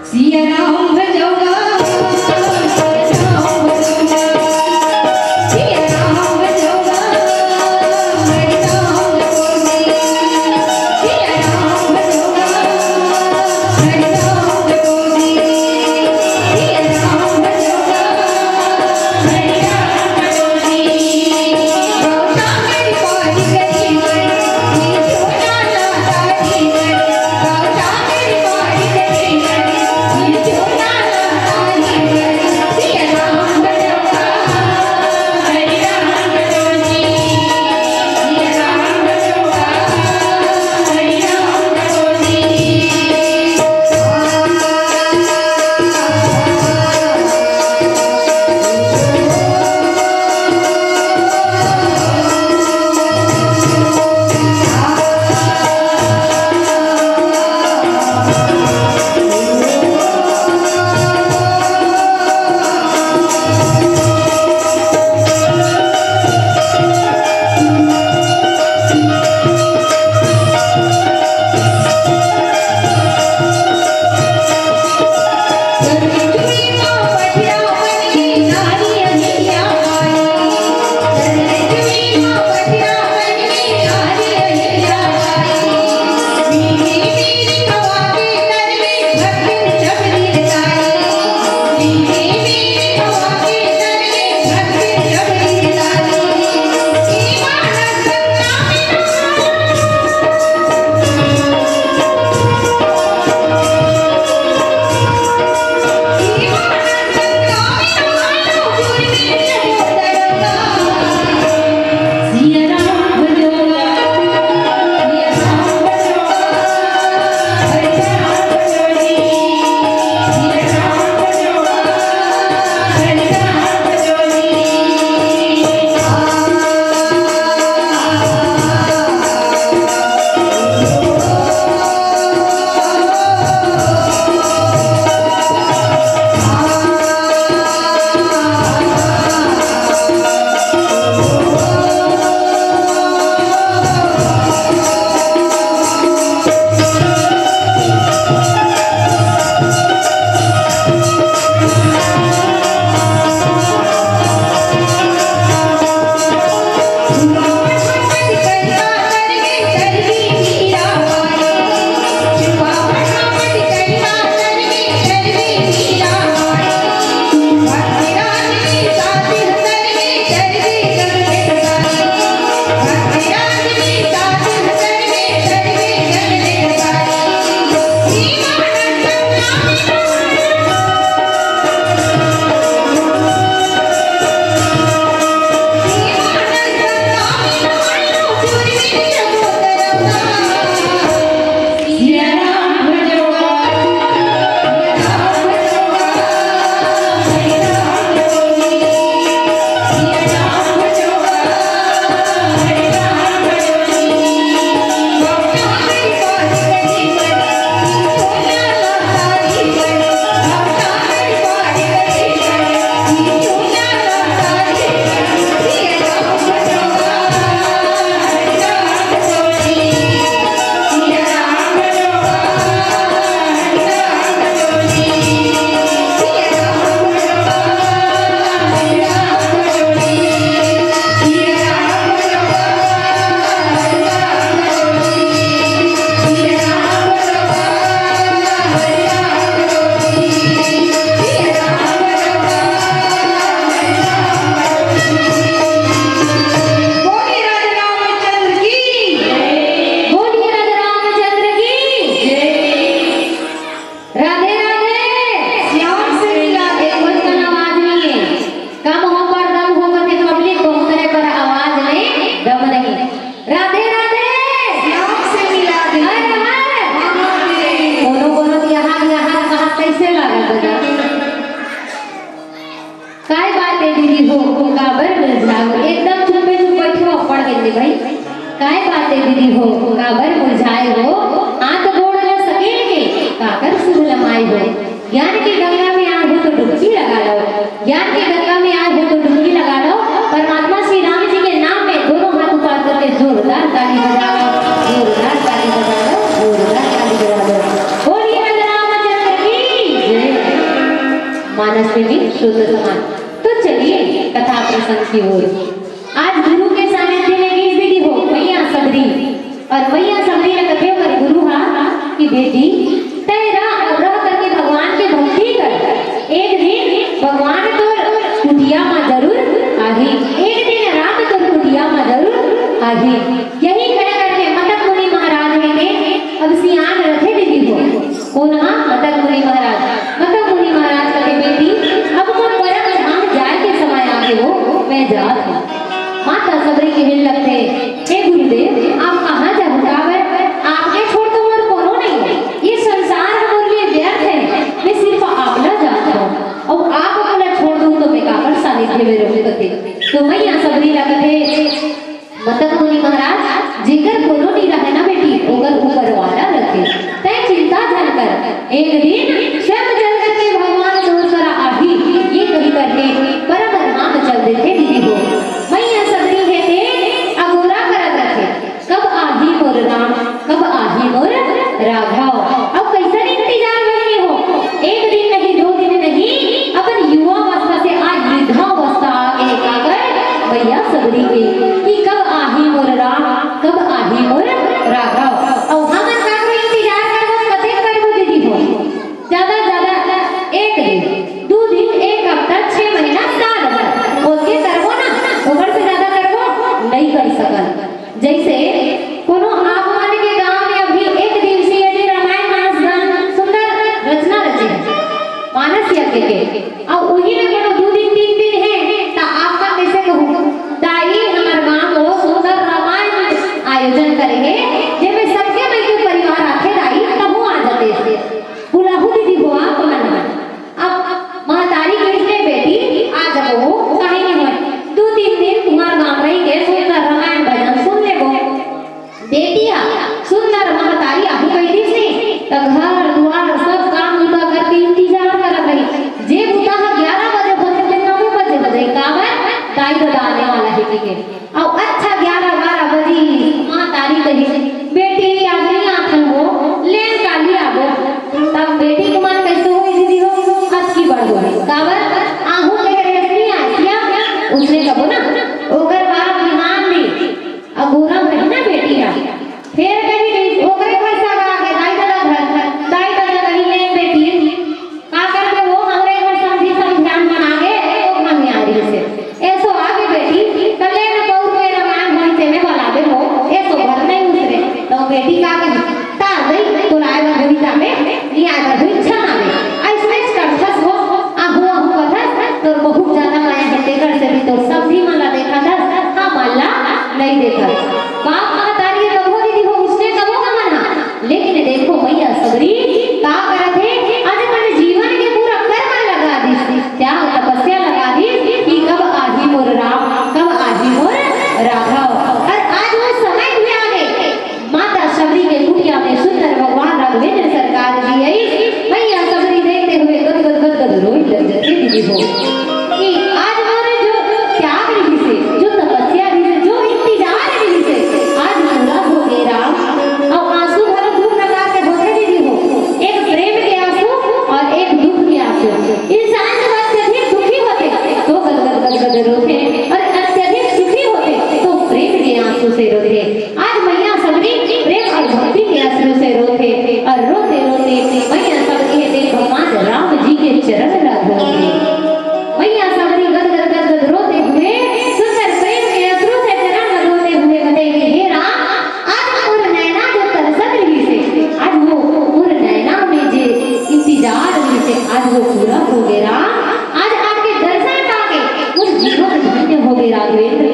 सिया राम भजवा, सिया राम भजवा। दीदी हो, काबर मुरझाए हो? एकदम चुप्पे चुप बैठे हो, पढ़ के दे भाई। काय बात है दीदी हो, काबर मुरझाए हो? हाथ गोड़ ल सकेल के, काकर सुभ लमाए हो? ज्ञान के गंगा में आए हो तो डुबकी लगा लो, ज्ञान के गंगा में आए हो तो डुबकी लगा लो। परमात्मा श्री राम जी के नाम में दोनों हाथ ऊपर करके जोरदार ताली बजाओ, जोरदार ताली बजाओ, जोरदार ताली बजाओ। बोलिए रामचंद्र की जय। मानस में भी शुद्ध समान। तो चलिए कथा प्रसंग की ओर। आज गुरु के सानिध्य में गीत दीदी हो मैया सबरी, और मैया सबरी ने कथे ओकर गुरु हा कि बेटी, तय रह, रह करके भगवान के भक्ति कर। एक दिन भगवान तोर कुटिया मा जरूर आही, एक दिन राम तोर कुटिया मा जरूर आही। यही कह करके मतक मुनि महाराज हे ते अब सियान रथे दीदी हो। कोन हा? मतक मुनि महाराज। मतक मुनि महाराज कथे, बेटी, अब मोर परम धाम जाए के समय आगे हो, मैं जात हूँ। माता सबरी कहे लगथे, हे गुरुदेव, आप कहाँ जाहू? काबर आपके छोड़ तो मोर कोनो नहीं है। ये संसार ह मोर लिए व्यर्थ है, मैं सिर्फ आप ला जानत हूँ। अब आप मोला छोड़ दूँ तो मैं काकर सानिध्य में रहूँ कथे। तो मैया सबरी ला कथे, मतक मुनि महाराज, जेकर कोनो नी रहय ना बेटी, ओकर ऊपर वाला रथे। तै चिंता झन कर, एक दिन स्वयं चल करके भगवान तोर करा आही, ये कही करके परम धाम चल देथे दीदी हो। मैया सबरी हे ते अगोरा करत रथे, कब आही मोर राम, कब आही मोर राघव। अब कैसन इंतजार बने हो, एक दिन नहीं, दो दिन नहीं, अपन युवावस्था से आज वृद्धावस्था आ गए काकर मैया सबरी के, कि कब आही मोर राम, कब आही मोर राघव। अउ हमन काकर इंतजार करबो, कतेक करबो दीदी हो? ज्यादा ज्यादा एक दिन, दू दिन, एक हफ्ता, छह महीना, साल भर, ओतके करबो ना, ओकर से ज्यादा करबो नहीं कर सकन। जैसे कोनो आप मन के गांव में अभी एक दिवसीय यदि रामायण मानस गान सुंदर रचना रचे हे, मानस यज्ञ के, अउ उही में कोनो दू दिन, तीन दिन हे, त आपका कैसे कहूँ, दाई हमर गांव में सुंदर रामायण आयोजन करे हे, जेमे सबके मई के परिवार आथे दाई, तहूँ आ जाते। बुलाहू दीदी हो आप मन। अब महतारी कहिस, "बेटी, आ जाबो हो, काहे नहीं होय? दू तीन दिन तुम्हार गांव रही के सुंदर रामायण भजन सुन लेबो।" बेटी हा सुंदर महतारी आहू कहि दिस नी, त घर दुआर सब काम बूता करके इंतजार करत रही। जे बूता हा ग्यारह बजे होथे, ते नौ बजे हो जाही। काबर? दाई ददा आने वाला हे कहिके। अउ अच्छा ग्यारह बारह बजी, महतारी कहिस, "बेटी, आज नइ आथन हो, लेन काली आबो।" तब बेटी के मन कैसे होई दीदी हो, अतकी बड़ होई। काबर? आहू के रेस नइ आय, या उसने कबो ना। ओकर बाद बिहान भी अगोरा रही ना बेटी हा। फेर कही गई, ओकरे घर से आगे दाई ददा घर, दाई ददा कही, "लेन बेटी, का करबे वो, हमरे घर समधी समधियान मन आगे, तो हम आ रही से। एसो आगे बेटी, कले न बहू के रामायण होई तेमे बलाबे हो, एसो घर नहीं उतरे।" तो बेटी का कही, "तार दई, तो लाए बर होई तामे, निया कर होई छना में। ऐसने करथस हो, आहू आहू कथस, तोर बहुत ज्यादा माया है, तेकर से भी तोर समधी मन ला देखा दस, हमन ला नहीं देखा।" बाप महतारी कबो दीदी हो, उसने कबो हमन हा लेकिन देखो मैया सबरी का करत हे, आज अपन जीवन के पूरा कर्म लगा दिस, त्याग तपस्या लगा दिस कि कब आही मोर राम, कब आही मोर राघव। और आज वो समय भी आ गए, माता सबरी के कुटिया में सुंदर भगवान राघवेंद्र सरकार जी आई। मैया सबरी देखते हुए गद गद गद गद रोई लग जाती दीदी हो कि आज मोर जो त्याग रही से, जो तपस्या रही से, जो इंतजार रही से, आज पूरा हो गए राम। अउ आंसू घलो दू प्रकार के होथे दीदी हो, एक प्रेम के आंसू और एक दुख के आंसू। इंसान जब अत्यधिक दुखी होथे तो गदगद गदगद रोथे, और अत्यधिक सुखी होथे तो प्रेम के आंसू से रोथे। आज मैया सबरी प्रेम और भक्ति के आंसू से रोथे, और रोते रोते मैया सबरी हे ते भगवान राम जी के चरण ला धोथे। मैया सबरी गद गद गद गद रोते हुए सुंदर प्रेम के अश्रु से चरण ला धोते हुए कथे कि हे राम, आज मोर नैना जो तरसत रही से, आज वो मोर नैना में जे इंतजार रही से, आज वो पूरा हो गए राम। आज आपके दर्शन पाके मोर जीवन धन्य हो गए राघवेंद्र।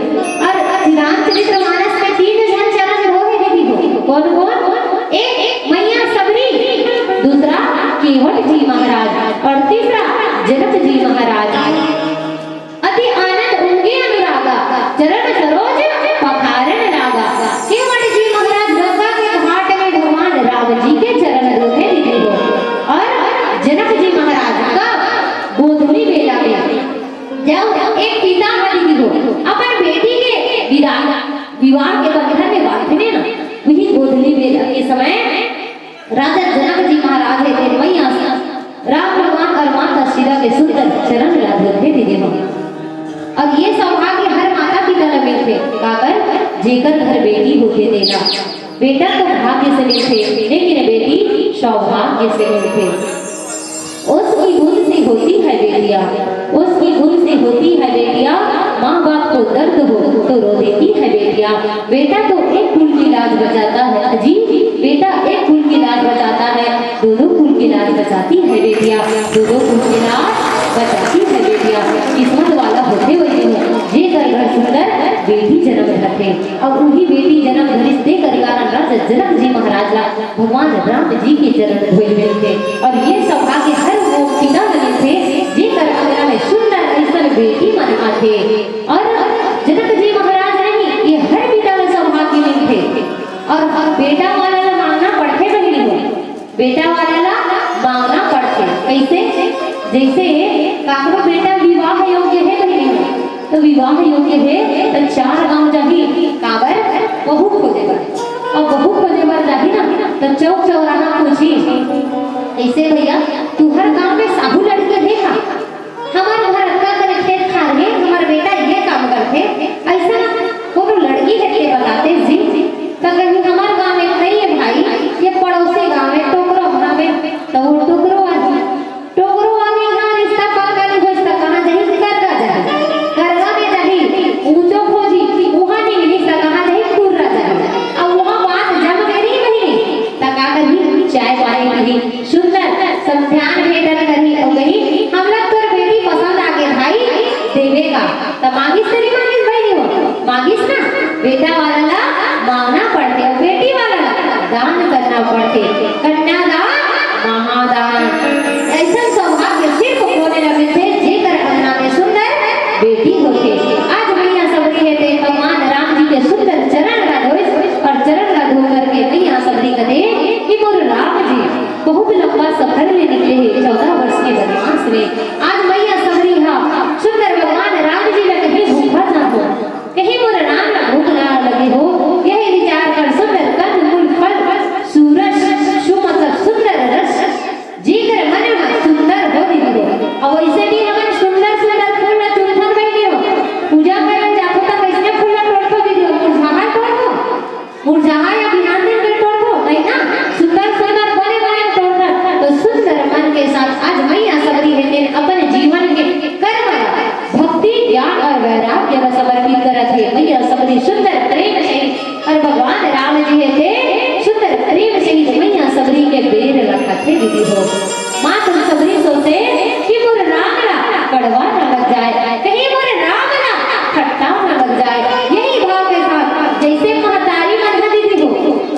और रामचरित मानस में तीन झन चरण धोए दीदी हो। कौन कौन? एक, एक मैया सबरी, दूसरा केवट जी महाराज और तीसरा जनक जी महाराज। अति चरण सरोज पखारन लागा। केवट जी महाराज गंगा के घाट में भगवान राम जी के चरण धोथे दीदी हो। और जनक जी महाराज का गोधनी बेला में जब एक पिता ह दीदी हो अपन बेटी के विदा, विवाह के बंधन में बांधने ना, वही गोधनी बेला के समय राजा जनक जी महाराज हे तेन मैया राम भगवान और माता सीता के सुंदर चरण ला धोथे दीदी हो। अब ये सौभाग्य हर माता पिता ला मिलथे, काबर जेकर घर बेटी होथे तेला। बेटा तो भाग्य से मिलथे, लेकिन बेटी सौभाग्य से मिलथे। उसकी बूंद सी होती है बेटियां, उसकी बूंद सी होती है बेटियां, माँ बाप को दर्द हो तो रो देती है बेटियां। बेटा तो एक कुल की लाज बचाता है जी, बेटा एक कुल की लाज बचाता है, दोनों कुल की लाज बचाती है बेटियां, दोनों कुल की लाज बचाती है बेटियां। किस्मत वाला होथे वही हो, जेकर घर सुंदर बेटी जन्म धरथे। अब वही बेटी जन्म धरिस तेकर कारण राजा जनक जी महाराज ला भगवान राम जी के चरण धोई मिलथे। और ये सौभाग्य हर वो पिता ला मिलथे, जेकर अंगना में सुंदर अइसन बेटी मन आथे। और जनक जी महाराज नहीं, ये हर पिता ला सौभाग्य मिलथे। और हर बेटा वाला ला मांगना पड़थे बहिनी हो, बेटा वाला ला मांगना पड़थे। कैसे? जैसे काकरो बेटा विवाह योग्य हे बहिनी हो, तो विवाह योग्य हे त चार गांव जाही, काबर? बहू खोजे बर। अब बहू खोजे बर जाही ना, त चौक चौराहा पूछी, "ऐसे भैया, तुहर गांव में साहू लड़की हे का? हमर घर अतका कन खेत खार हे, हमर बेटा ये काम करथे, अइसन कोनो लड़की हे ते बताते जी।" त कही, "हमर गांव में नइ हे भाई, ये पड़ोसी गांव में टोकरो गांव में।" त वो टोकरो आही, टोकरो आही, इहाँ रिश्ता पक्का नइ होइस त कहाँ जाही? करगा जाही, करगा में जाही, ऊंचो खोजी, उहाँ नइ मिलिस त कहाँ जाही? कुर्रा जाही। अब उहाँ बात जम गे नहीं बहिनी, त का करही? चाय पानी पीही, सुंदर समझान भेदन करही, अउ कही, "हमला तोर बेटी पसंद आगे भाई, देबे का?" त मांगिस त नहीं मांगिस बहिनी हो, मांगिस ना, बेटा वाला ला मांगना पड़थे, अउ बेटी वाला ला दान करना पड़थे। कन्यादान महादान। अइसन सौभाग्य सिर्फ कोने ला मिलथे, जेकर अंगना में सुंदर बेटी होथे। आज मैया सबरी हे ते भगवान राम जी के सुंदर चरण ला धोइस और चरण ला धो करके मैया सबरी कथे कि मोर राम जी बहुत लंबा सफर ले निकले हे, चौदह वर्ष के वनवास में। आज मैया सबरी हा सुंदर भगवान राम जी ला कहे भूखा ना हो, कहीं मोर राम ला भूख ना लगे हो, यही विचार कर सुंदर कंद मूल फल सूरज सुमधुर सुंदर रस, जेकर मन ह सुंदर हो दीदी हो। अब वैसे भी हमन सुंदर सुंदर फूल ला चुनथन बहिनी हो, पूजा करन जाथो त कैसने फूल ला टोरथो दीदी हो, मुरझाहा टोरथो, मुरझाहा या बिहान दिन में टोरथो, नहीं ना, सुंदर सुंदर बने बने टोरथन। तो सुंदर मन के साथ आज मैया सबरी हे तेन अपन जीवन के कर्म ला भक्ति, ज्ञान और वैराग्य ला समर्पित करत हे। मैया सबरी सुंदर प्रेम से और भगवान राम जी हे ते सुंदर प्रेम से ही मैया सबरी के बेर ला खाथे दीदी हो। माँ तुम सबरी सोचे कि मोर राम ला कड़वा ना लग जाए, कहीं मोर राम ला खट्टा ना लग जाए। यही भाव के साथ जैसे महतारी मन ह दीदी हो,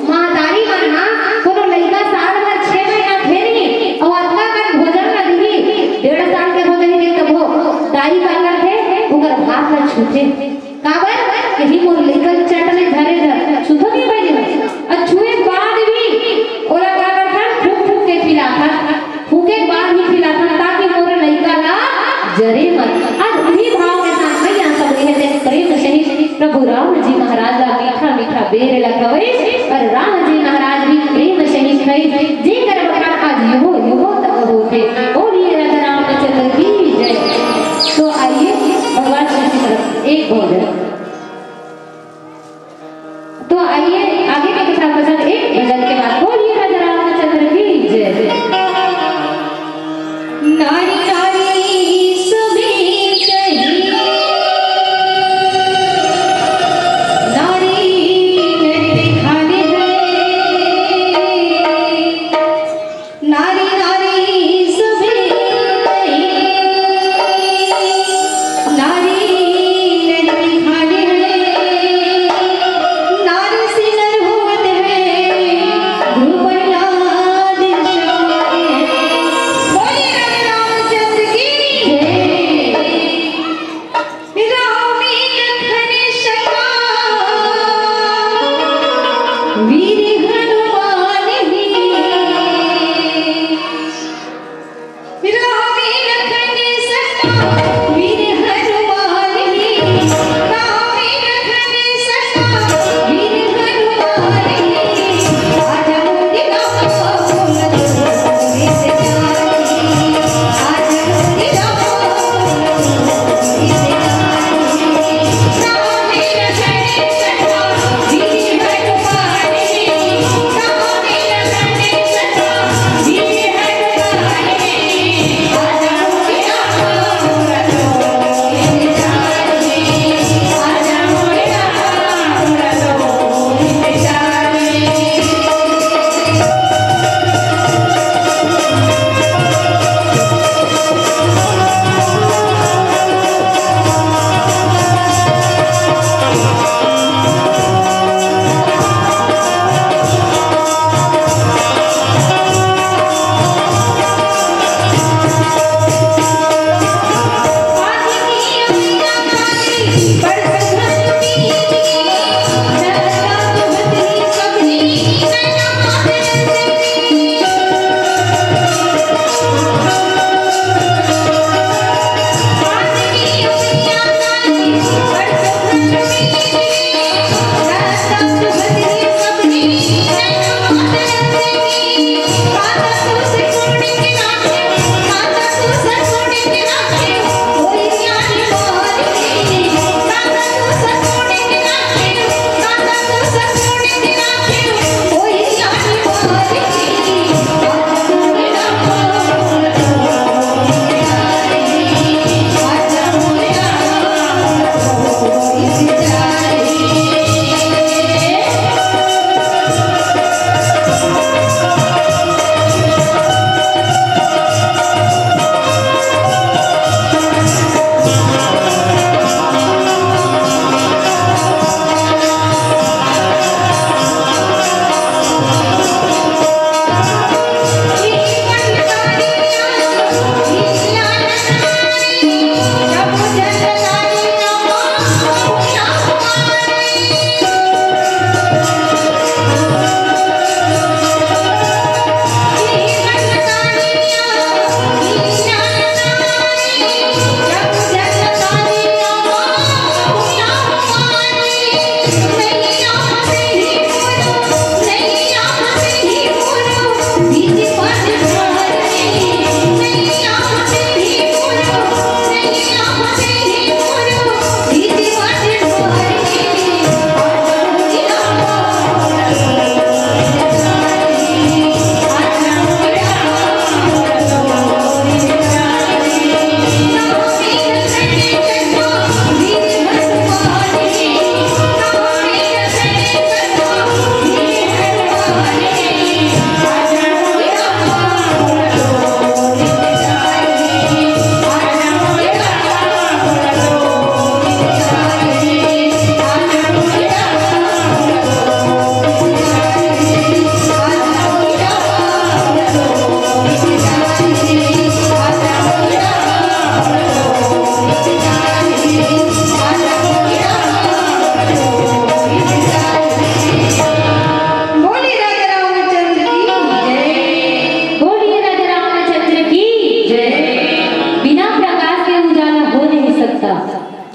महतारी मन ह कोनो लइका साल भर छह महीना खेलही अउ अतका कन भोजन ला दीही, डेढ़ साल के हो जाही तभो दाई का करथे, ओकर भात ला छूथे। काबर? यही मोर लइका चट में धरे धर, सुधो नहीं बने। अउ छुए के बाद भी ओला का करथन? फूक फूक के खिलाथन, फूके के बाद ही खिलाथन, ताकि मोर लइका ला जरे मत। आज उही भाव के साथ मैया सबरी हे ते प्रेम सहित प्रभु राम जी महाराज ला मीठा मीठा बेर ला खवइस और राम जी महाराज भी प्रेम सहित खाइस, जेकर बखान आज युगो युगो तक होथे। बोलिए राधा रामचंद्र की जय। तो आइए भगवान शिव की तरफ एक भोजन। तो आइए आगे के कथा प्रसंग एक भजन के बाद। बोलिए राजा रामचंद्र की जय। नारी नारी सभी कही, नारी नृत्य खाने है। नारी नारी सभी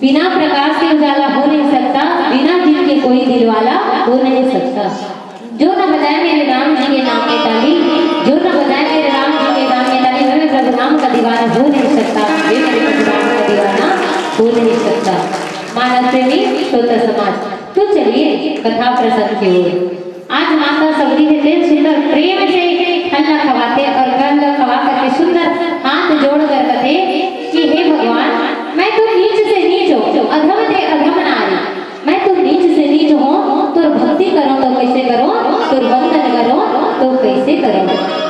बिना प्रकाश के उजाला हो नहीं सकता, बिना दिल के कोई दिलवाला हो नहीं सकता। जो न बजाए मेरे राम जी के नाम में ताली, जो न बजाए मेरे राम जी के नाम में ताली, मैं प्रभु राम का दीवाना हो नहीं सकता, मैं मेरे प्रभु राम का दीवाना हो नहीं सकता। मानस प्रेमी श्रोता समाज, तो चलिए कथा प्रसंग की ओर। आज माता सबरी हे तेन सुंदर प्रेम से फल ला खवाथे और फल ला खवा करके सुंदर हाथ जोड़ कर कथे कि हे भगवान, मैं तो नीच से नीच हूँ, अधम ते अधम नारी, मैं तो नीच से नीच हूँ, तोर भक्ति करो तो कैसे करो, तोर वंदन करो तो कैसे करो।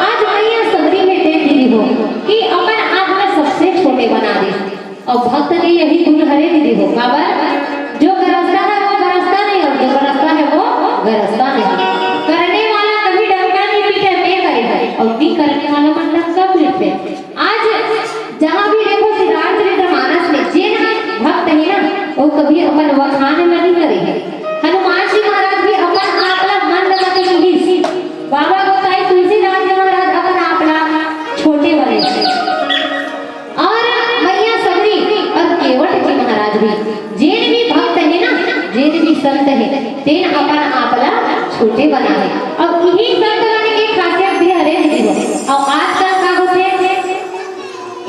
आज मैया सबरी हे तेन दीदी हो कि अपन आप ला सबसे छोटे बना दे। अउ भक्त के यही गुण हरे दीदी हो, काबर जो गरजता है वो गरजता नहीं, और जो गरजता है वो गरजता नहीं। करने वाला कभी डंका नहीं पीटे, मैं करे है, और नहीं करने वाला मन डंका पीटते। आज जहाँ भी देखो श्री रामचरित मानस में जेन भक्त है ना, वो कभी अपन वखान में नहीं करे है। हनुमान जी महाराज भी अपन आप ला मंद मति कहिस। बाबा गोसाई तुलसीदास जी महाराज अपन आप ला छोटे बने। और मैया सबरी और केवट जी महाराज भी, जेन भी भक्त है ना, जेन भी संत है, तेन अपन आप ला छोटे बना है। और इही संत मन के खासियत भी हरे दीदी हो। और आजकल का होथे,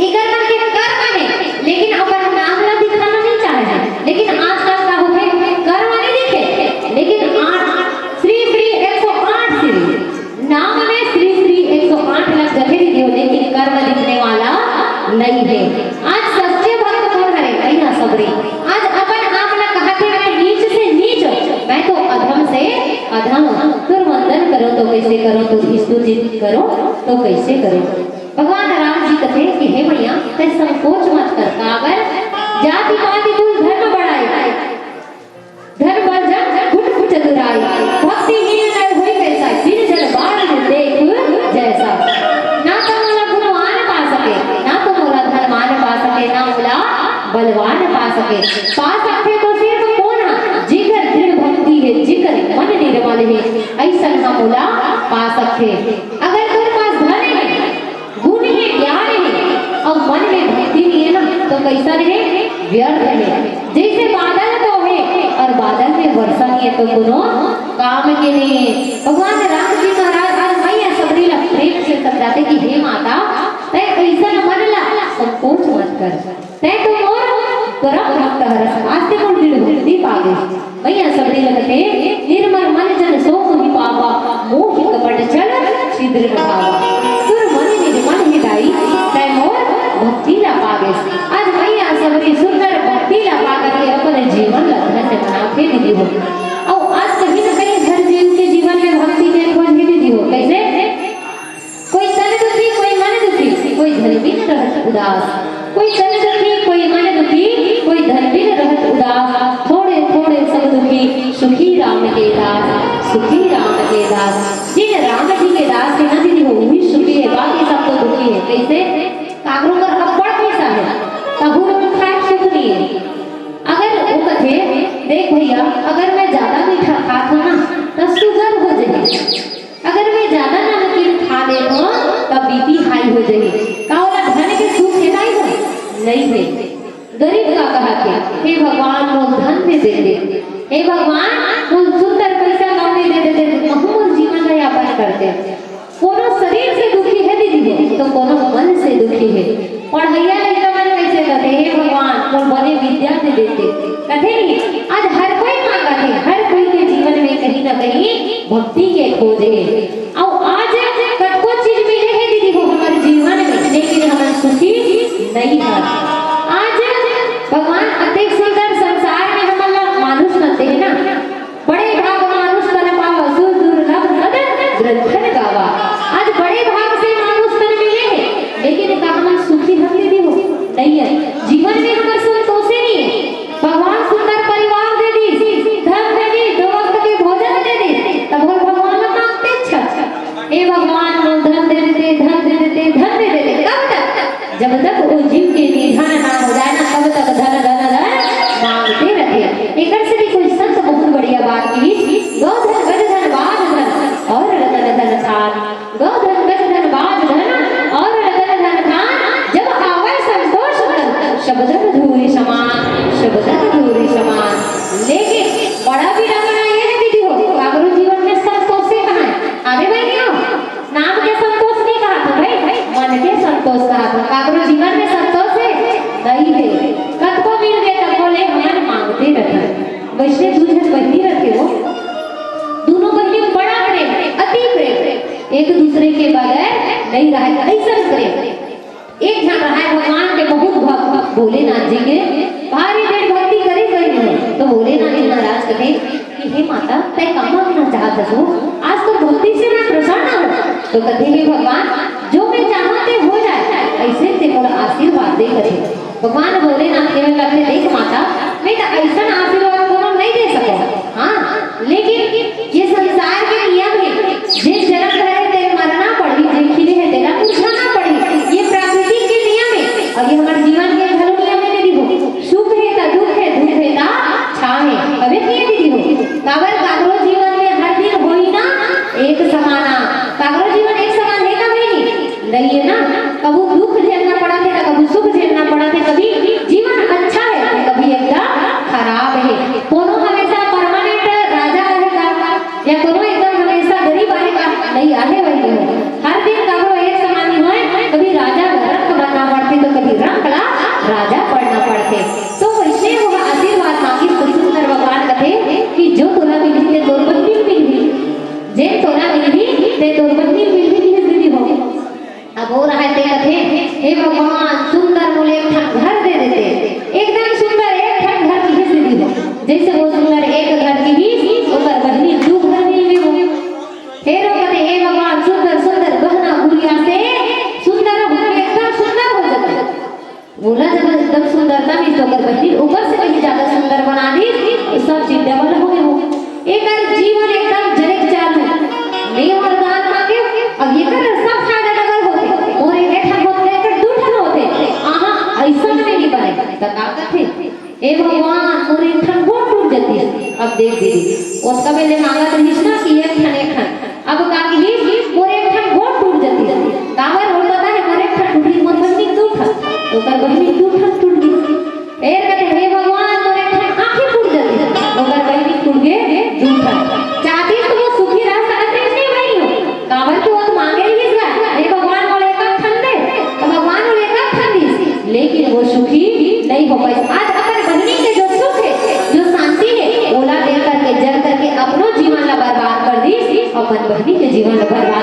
इकर मन के कर्म है, लेकिन अपन नाम ला दिखाना नहीं चाहे है। लेकिन आजकल का होथे, कर्म नहीं दिखे, लेकिन आठ श्री श्री एक सौ आठ श्री नाम में श्री श्री एक सौ आठ लग जथे दीदी हो, लेकिन कर्म दिखने वाला नहीं है। आज सच्चे भक्त कौन हरे? मैया सबरी। आज अपन आप ला कहथे, मैं नीच से नीच, मैं तो अधम से अधम। तोर वंदन करो तो कैसे करो, तोर स्तुति करो तो कैसे करो। भगवान राम जी कथे कि हे मैया, तै संकोच मत कर, काबर जाति पाति कुल धर्म बढ़ाई, धन बल जन गुण चतुराई, भक्तिहीन नर होई कैसा, जिन जन बार देख जैसा। ना तो मोला गुणवान पा सके, ना तो मोला धनवान पा सके, ना मोला बलवान पा सके। पा सकथे तो सिर्फ कोन हा, जिकर दृढ़ भक्ति है, जिकर मन निर्मल है, ऐसन हा मोला पा सकथे। अगर तोर पास धन है, गुण हे, ज्ञान हे, अउ मन में भक्ति नहीं है ना, तो कैसा रहे? व्यर्थ है। जैसे बादल तो है और बादल में वर्षा नहीं है, तो कोनो काम के नहीं है। भगवान राम जी महाराज आज मैया सबरी ला प्रेम से समझाथे कि हे माता, तै ऐसन मन ला संकोच मत कर। तै तो मोर परम भक्त हरस, आज तै मोर दृढ़ भक्ति पागे। मैया सबरी लगथे, निर्मल मन जन सो मोहि पावा, मोहि कपट छल छिद्र न भावा। तोर मन निर्मल हे दाई, तै मोर भक्ति ला पागेस। आज मैया सबरी सुंदर भक्ति ला पाकर के अपन जीवन ला धन्य बनाथे दीदी हो। अउ आज कहीं न कहीं हर जीव के जीवन में भक्ति के खोज हे दीदी हो। कैसे? कोई तन दुखी, कोई मन दुखी, कोई धन बिन रहत उदास। कोई तन दुखी, कोई मन दुखी, कोई धन बिन रहत उदास। थोड़े थोड़े सब दुखी, सुखी राम के दास, सुखी राम के दास। जिन राम जी के दास हे ना दीदी हो, वही सुखी है, बाकी सब तो दुखी है। कैसे? काकरो कर अब्बड़ पैसा है, तहु लोग खाए सुख नहीं है। अगर वो कथे, देख भैया, अगर मैं ज्यादा मीठा खात हूँ ना, तो शुगर हो जाए। अगर मैं ज्यादा नमकीन खा लेत हूँ, तब बीपी हाई हो जाही। का ओला धन के सुख हे दाई हो? नहीं है। गरीब का कहत हे, हे भगवान, मोल धन दे देते, हे भगवान, मोल सुंदर पैसा कौड़ी दे देते, महूँ मोर जीवन ला यापन करते। कोनो शरीर से दुखी हे दीदी हो, तो कोनो मन से दुखी हे। पढ़इया लइका मन कैसे कहते, हे भगवान, मोर बने विद्या दे देते, कथे नहीं। आज हर कोई मांगत हे, हर कोई के जीवन में कहीं ना कहीं भक्ति के खोज हे। अउ आज कतको चीज मिले हे दीदी हो हमर जीवन में, लेकिन हमन सुखी नहीं हन। आज भगवान अतेक सुंदर संसार में हमन ला मानुष तन दे हे ना, बड़े भाग मानुष तन पावा, सो दुर्लभ सद ग्रंथन गावा। आज बड़े भाग से मानुष तन मिले हे, लेकिन का हमन सुखी हन दीदी हो? नहीं है। जीवन में हमर संतोषे नहीं है। भगवान सुंदर परिवार दे दीस, धन दे दीस, दो वक्त के भोजन दे दीस, तब हम भगवान ला मांगते अच्छा, हे भगवान, मोर धन दे देते, धन दे देते, धन दे देते। कब तक? जब तक वो जीव के निधन ना हो जाए ना, तब तक धन, धन, धन मांगते रहे। एकर से भी कोई संत बहुत बढ़िया बात की, गौ धन, गज धन, बाज धन, और रतन धन थान। गौ धन, गज धन, बाज धन, और रतन धन थान। जब आवे संतोष धन, शब्द मधुरी समान, शब्द दूरी समान। लेकिन बड़ा बिडम्बना ये है दीदी हो, काकरो जीवन में संतोषे कहाँ है? आवे भाई नहीं हो, नाम के संतोष नहीं कहा था भाई, मन के संतोष कहा था। काकरो जीवन में संतोष है, नहीं है। कतको मिल गए तब बोले हमन मांगते रहते। वैसे दू झन बहिनी रहते हो, दोनों बहिनी में बड़ा प्रेम, अति प्रेम, एक दूसरे के बगैर नहीं रहे, ऐसा प्रेम। एक झन रहाय भगवान के बहुत भक्त, भोलेनाथ जी के भारी देर भक्ति करे गए हैं। तो भोलेनाथ जी महाराज कथे कि हे माता, तै का मांगना चाहत हस? आज तो भक्ति से मैं प्रसन्न हूँ। तो कथे, हे भगवान, जो मैं चाहूँ ते हो जाए, ऐसे ते मोला आशीर्वाद दे, कथे। भगवान भोलेनाथ के में कथे, देख माता, मैं तो ऐसा आशीर्वाद कोनो नहीं दे सको, हाँ, लेकिन ये संसार के नियम है, जे जन्म धरे ते मरना पड़ही, जे खिले है तेला मुरझाना पड़ही, ये प्राकृतिक के नियम है। और ये हमारे जीवन के घलो नियम है दीदी हो। सुख है ता दुख है, दुख है ता छाव है। अबे नहीं दीदी हो, काबर काकरो जीवन में हर दिन होई ना एक समाना। काकरो जीवन एक समान है का भाई नहीं? नहीं है ना। कभू दुख झेलना पड़ा थे ना कभू सुख झेलना पड़ा थे। कभी जीवन अच्छा है तो कभी एकदम खराब है। कोनो हमेशा परमानेंट राजा रहेगा या कोनो एकदम हमेशा गरीब रहेगा? नहीं, आहे वही हो। हर दिन काकरो एक समान नहीं होए, कभी राजा रंक बनना पड़ते तो कभी रंक ला राजा बनना पड़ते। तो वैसे वो आशीर्वाद मांगी तो सुंदर भगवान कथे कि जो तोला मिलही ते तोर बहिनी मिलही, जे तोला मिलही ते तोर बहिनी मिलही, ये दीदी हो। अब वो रहा ते कथे, हे भगवान, सुंदर मोले एक ठन घर दे देते, एकदम सुंदर एक ठन घर की दीदी हो। जैसे वो सुंदर एक घर की ही, ओकर बहिनी दू घर मिल गई हो। फिर वो कथे, हे भगवान, सुंदर सुंदर गहना गुड़िया से सुंदर हो, एकदम सुंदर हो जाते। बोला जब एकदम सुंदरता में तो ओकर बहिनी ऊपर से कहीं ज्यादा सुंदर बना दी, तो सब चीज डबल हो गए हो। एकर जीवन एकदम जरेक चालू। मैं वरदान मांगे, अब एकर सब फायदा डबल होते। मोर एक ठन होते, एकर दू ठन होते। आहा, ऐसा में नहीं बने। तो का कथे, ए भगवान, मोर एक ठन गोड़ टूट जतिस। अब देख दीदी, ओतका बेले मांगत रहिस ना कि एक ठन, एक ठन। अब का किहिस, मोर एक ठन गोड़ टूट जतिस। काबर? ओला पता है, मोर एक ठन टूटही, मोर बहिनी दू ठन। ओकर बहिनी दू ठन टूट गिस। फेर कथे, हे भगवान, मोर एक ठन आँखी फूट जतिस। ओकर बहिनी फूट गे दू ठन। चाहतिस तो वो सुखी रह सकत रहिस नहीं भाई हो। काबर कि वो तो मांगे रहिस गा, हे भगवान, मोला एक ठन दे। तो भगवान मोला एक ठन दिस। लेकिन वो सुखी नहीं हो पाइस। आज अपन बहिनी के जो सुख है, जो शांति है, ओला दे करके, जल करके अपनो जीवन ला बर्बाद कर दिस, अपन बहिनी के जीवन ला बर्बाद